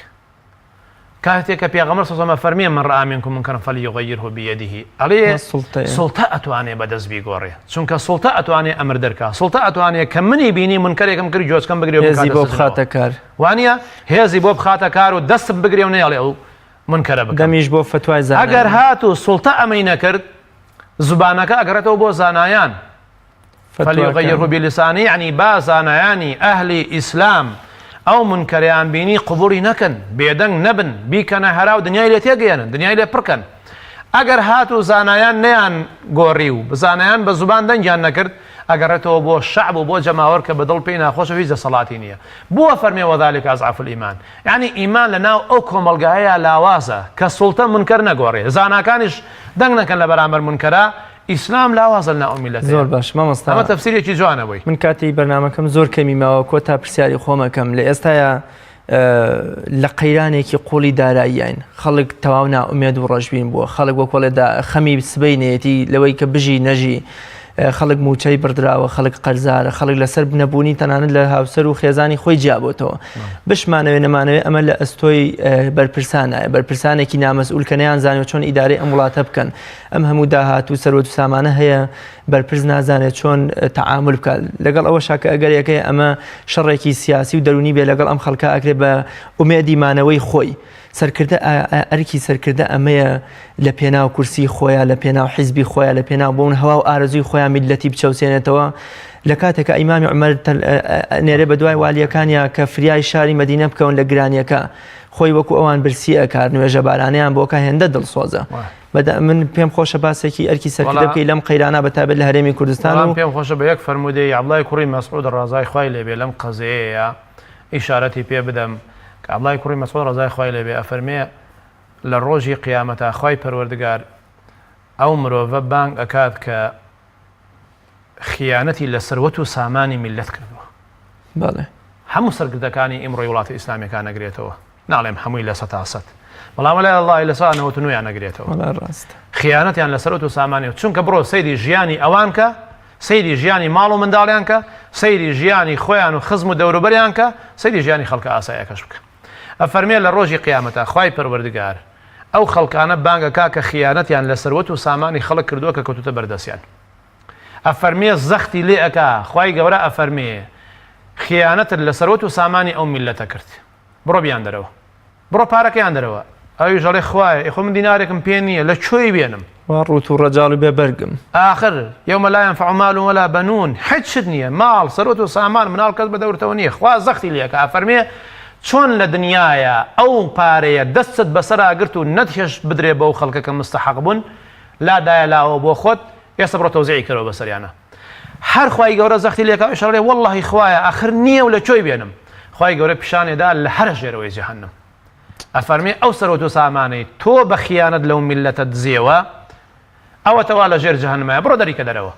S2: کاتێک کە پێغەمبەر صلی اللە فەرمی من رآ منکم منکرا فلیغیره بیده ئەڵێ سوڵتە ئەتوانێ بەدەست بیگۆڕێ چونکە سوڵتە ئەتوانێ ئەمر دەرکا سوڵتە ئەتوانێ کە منی بینی منکەرێکم کرد گۆچکەم بگرێ و
S1: هێزی بۆ بخاتە کار
S2: وانە هێزی بۆ بخاتە کار و دەستم بگرێ و نەیەڵێ ئەو منکەرە بکەم
S1: دەمیش بۆ فەتوای زانایان
S2: ئەگەر هاتوو سوڵتە ئەمەی نەکرد زبانەکە ئەگەڕێتەوە بۆ زانایان فلیغیره بلسانه یەعنی با زانایانی ئەهلی ئیسلام ئەو مونکەرەیان بینی قبوڵی نەکەن بێدەنگ نەبن بیکەنە هەرا و دنیای لێ تێگەیەنن دنیای لێ پڕکەن ئەگەر هاتوو زانایان نەیان گۆڕی و زانایان بە زوبان دەنگیان نەکرد ئەگەڕێتەوە بۆ شەعب و بۆ جەماوەر کە بە دڵ پێی ناخۆشە و هیچ دەسەڵاتی نییە بۆ فەرمێ وذلک اضعف الایمان یعنی ئیمان لە ناو ئەو کۆمەڵگایەیا لاوازە کە سوڵتە مونکەر نەگۆڕێ زاناکانیش دەنگ نەکەن لە بەرامبەر مونکەرا ئیسلام لاوازە لەناو ئەو میللەتەیە.
S1: زۆر باش مامۆستا.
S2: ئەمە تەفسیرێکی جوانە بۆی.
S1: من کاتی بەرنامەکەم زۆر کەمی ماوە کۆتا پرسیاری خۆم ئەکەم لە ئێستایا لە قەیرانێکی قوڵی داراییاین خەڵک تەواو نائومێد و ڕەشبین بووە خەڵک وەکۆڵێ خەمی سبەی نێتی لەوەی کە بژی نەژی خەڵک موچەی بڕدراوە خەڵک قەرزارە خەڵک لەسەر نەبوونی تەنانەت لە هاوسەر و خێزانی خۆی جیابۆتەوە بشمانەوێ نەمانەوێ ئەمە لە ئەستۆی بەرپرسانە بەرپرسانێکی نامەسئول کە نەیانزانیوە چۆن ئیدارەی ئەم وڵاتە بکەن ئەم هەموو داهات و سەروەت و سامانە هەیە بەرپرس نازانێت چۆن تەعامول بکات لەگەڵ ئەوەشا کە ئەگەرێکەیە ئەمە شەڕێکی سیاسی و دەرونی بێ لەگەڵ ئەم خەڵکە ئەکرێ بە ئومێدی مانەوەی خۆی سەرکردە ئەرکی سەرکردە ئەمەیە لە پێناو کورسی خۆیان لە پێناو حیزبی خۆیان لە پێناو بوون هەوا و ئارەزوی خۆیان میللەتی بچەوسێنێتەوە لە کاتێکە ئیمامی عومەر نێرێ بە دوای والیەکانیا کە فریای شاری مەدینە بکەون لە گرانیەکە خۆی وەکو ئەوان برسی ئەکار نوێژە بارانیان بۆکە هێندە دڵسۆزە بەدا من پێم خۆشە باسێکی ئەرکی سەرکردە بکەی لەم قەیرانە بە تایبەت لە هەرێمی کوردستان و
S2: پێم خۆشە بە یەک فەرموودەی عەبدوڵای کوڕی مەسعود ڕەزای خوای لێ بێ لەم قەزیەیە ئیشارەتی پێ بدەم کە عەبدوڵای کوڕی مەسعود ڕەزای خوای لێ بێ ئەفەرمێ لە ڕۆژی قیامەتا خوای پەروەردگار ئەو مرۆڤە بانگ ئەکات کە خیانەتی لە سەروەت و سامانی میللەت کردووە.
S1: بەڵێ.
S2: هەموو سەرکردەکانی ئیمڕۆی وڵاتە ئیسلامیەکان ئەگرێتەوە. ناڵێم هەمووی 100% بەڵام وەلای اللە 99% یان ئەگرێتەوە.
S1: وەڵا ڕاستە.
S2: خیانەتیان لە سەروەت و سامانی چونکە بڕۆ سەیری ژیانی ئەوان کە. سەیری ژیانی ماڵ و منداڵیان کە، سەیری ژیانی خۆیان و خزم و دەوروبەریان کە، سەیری ژیانی خەڵکە ئاسایەکەش بکە. ئەفەرمێ لە ڕۆژی قیامەتا خوای پەروەردگار ئەو خەڵکانە بانگ ئەکا کە خیانەتیان لە سەروەت و سامانی خەڵک کردووە کە کەوتووتە بەردەستیان. ئەفەرمێ زەختی لێ ئەکا، خوای گەورە ئەفەرمێ خیانەتت لە سەروەت و سامانی ئەو میللەتە کرد. بڕۆ بیاندەرەوە. بڕۆ پارەکەیان دەرەوە. ئەویش ئەڵێ خوایە ئێ خۆ من دینارێکم پێ نییە لە کوێی بێنم؟
S1: وا ڕووت و ڕەجاڵ و بێ بەرگم.
S2: ئاخر، یوم لا ینفع مال ولا بنون، هیچ شت نییە، ماڵ، سەروەت و سامان، مناڵ کەس بە دەورتەوە نییە، خوا زەختی لێ ئەکا ئەفەرمێ چۆن لە دنیایا ئەو پارەیە دەستت بەسەرا گرت و نەتهێشت بدرێ بەو خەڵکە کە مستەحەق بوون، لادایە لاوە بۆ خۆت، ئێستا بڕۆ تەوزیعی کەرەوە بەسەریانا. هەر خوای گەورە زەختی لێکا ئیش ئەڵێ وەڵڵاهی خوایە ئاخر نییە و لە کۆی بێنم خوای گەورە پیشانێ دا لە هەرە ژێرەوەی جەهەنم ئەفەرمێ ئەو سەرۆت و سامانەی تۆ بە خیانەت لەو میللەتە دزیەوە ئەوەتەوا لە ژێر جەهەنمایە بڕۆ دەریکە دەرەوە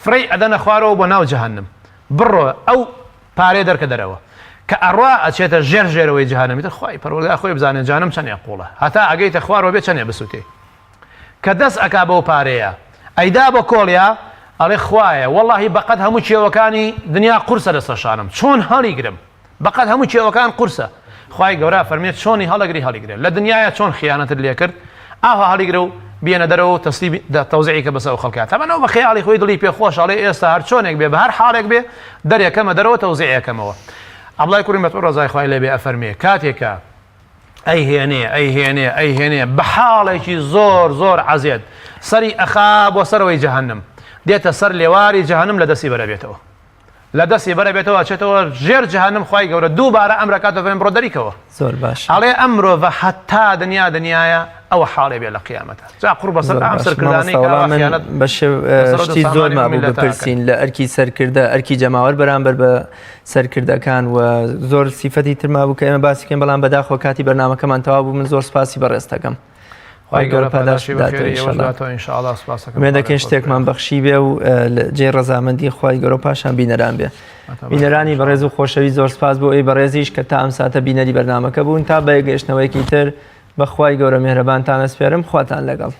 S2: فرەی ئەدەنە خوارەوە بۆ ناو جەهەنم بڕۆ ئەو پارێ دەرکە دەرەوە کە ئەڕوا ئەچێتە ژێر ژێرەوەی جەهەنم تر خوای پەروەردگار خۆی بزانێ جانم چەنێ قوڵە هەتا ئەگەیتە خوارەوە بێ چەنێ بسوتێ کە دەست ئەکا بەو پارەیە ئەیدا بە کۆڵیا ئەڵێ خوایە وەڵاهی بەقەد هەموو کێوەکانی دنیا قورسە لەسەر شانم چۆن هەڵیگرم بەقەد هەموو کێوەکان قورسە خوای گەورە فەرمێ چۆنی هەڵەگری هەڵیگرە لە دنیاە چۆن خیانەتت لێکرد ئاها هەڵیگرە و بێنە دەرەوە و تەسلیمی تەوزیعی کە بەسەر ئەو خەڵکە تەبەن ئەو بە خەیاڵی خۆی دڵی پێ خۆش ئەڵێ ئێستا هەر چۆنێک بێ بە هەر حاڵێک بێ دەرێکەمە دەرەوە تەوزیعەکەمەوە عەبدوڵای کوڕی مەسعود ڕەزای خوای لێ بێ ئەفەرمێ کاتێکە ئەیهێنێ ئەیهێنێ ئەیهێنێ بە حاڵێکی زۆر زۆر عەزێت سەری ئەخا بۆ سەرەوەی جەهەنم دێتە سەر لێواری جەهەنم لە دەستی بەرەبێتەوە لە دەستی بەرەبێتەوە ئەچێتەوە ژێر جەهەنم خوای گەورە دووبارە ئەمرەکاتەوە فەرمی بڕۆ دەریکەوە
S1: زۆر باش
S2: ئەڵێ ئەم مرۆڤە هەتا دنیا دنیایە ئەوە حاڵێ بێ لە قیامەتە جا قوڕ بەسەر ئەم سەرکردانەی کە
S1: من بە شتی زۆر مابوو بپرسین لە ئەرکی سەرکردە ئەرکی جەماوەر بەرامبەر بە سەرکردەکان و زۆر سیفەتی تر مابوو کە ئێمە باسی کەین بەڵام بەداخەوە کاتی بەرنامەکەمان تەواو بوو من زۆر سپاسی بەڕێزت دەکەم
S2: خوای گەورە پاداشتی بەخێری ئێوەش بداتەوە ان شاء الله سپاسەکەم
S1: ئومێد دەکەین شتێکمان بەخشی بێ و جێی ڕەزامەندی خوای گەورە و پاشان بینەران بێ بینەرانی بەڕێز و خۆشەویست زۆر سپاس بۆ ئەی بەڕێزیش کە تا ئەم ساتە بینەری بەرنامەکە بوون تا بە یەکگەیشتنەوەیەکی تر بە خوای گەورە مێهرەبانتان ئەسپێرم خواتان لەگەڵ.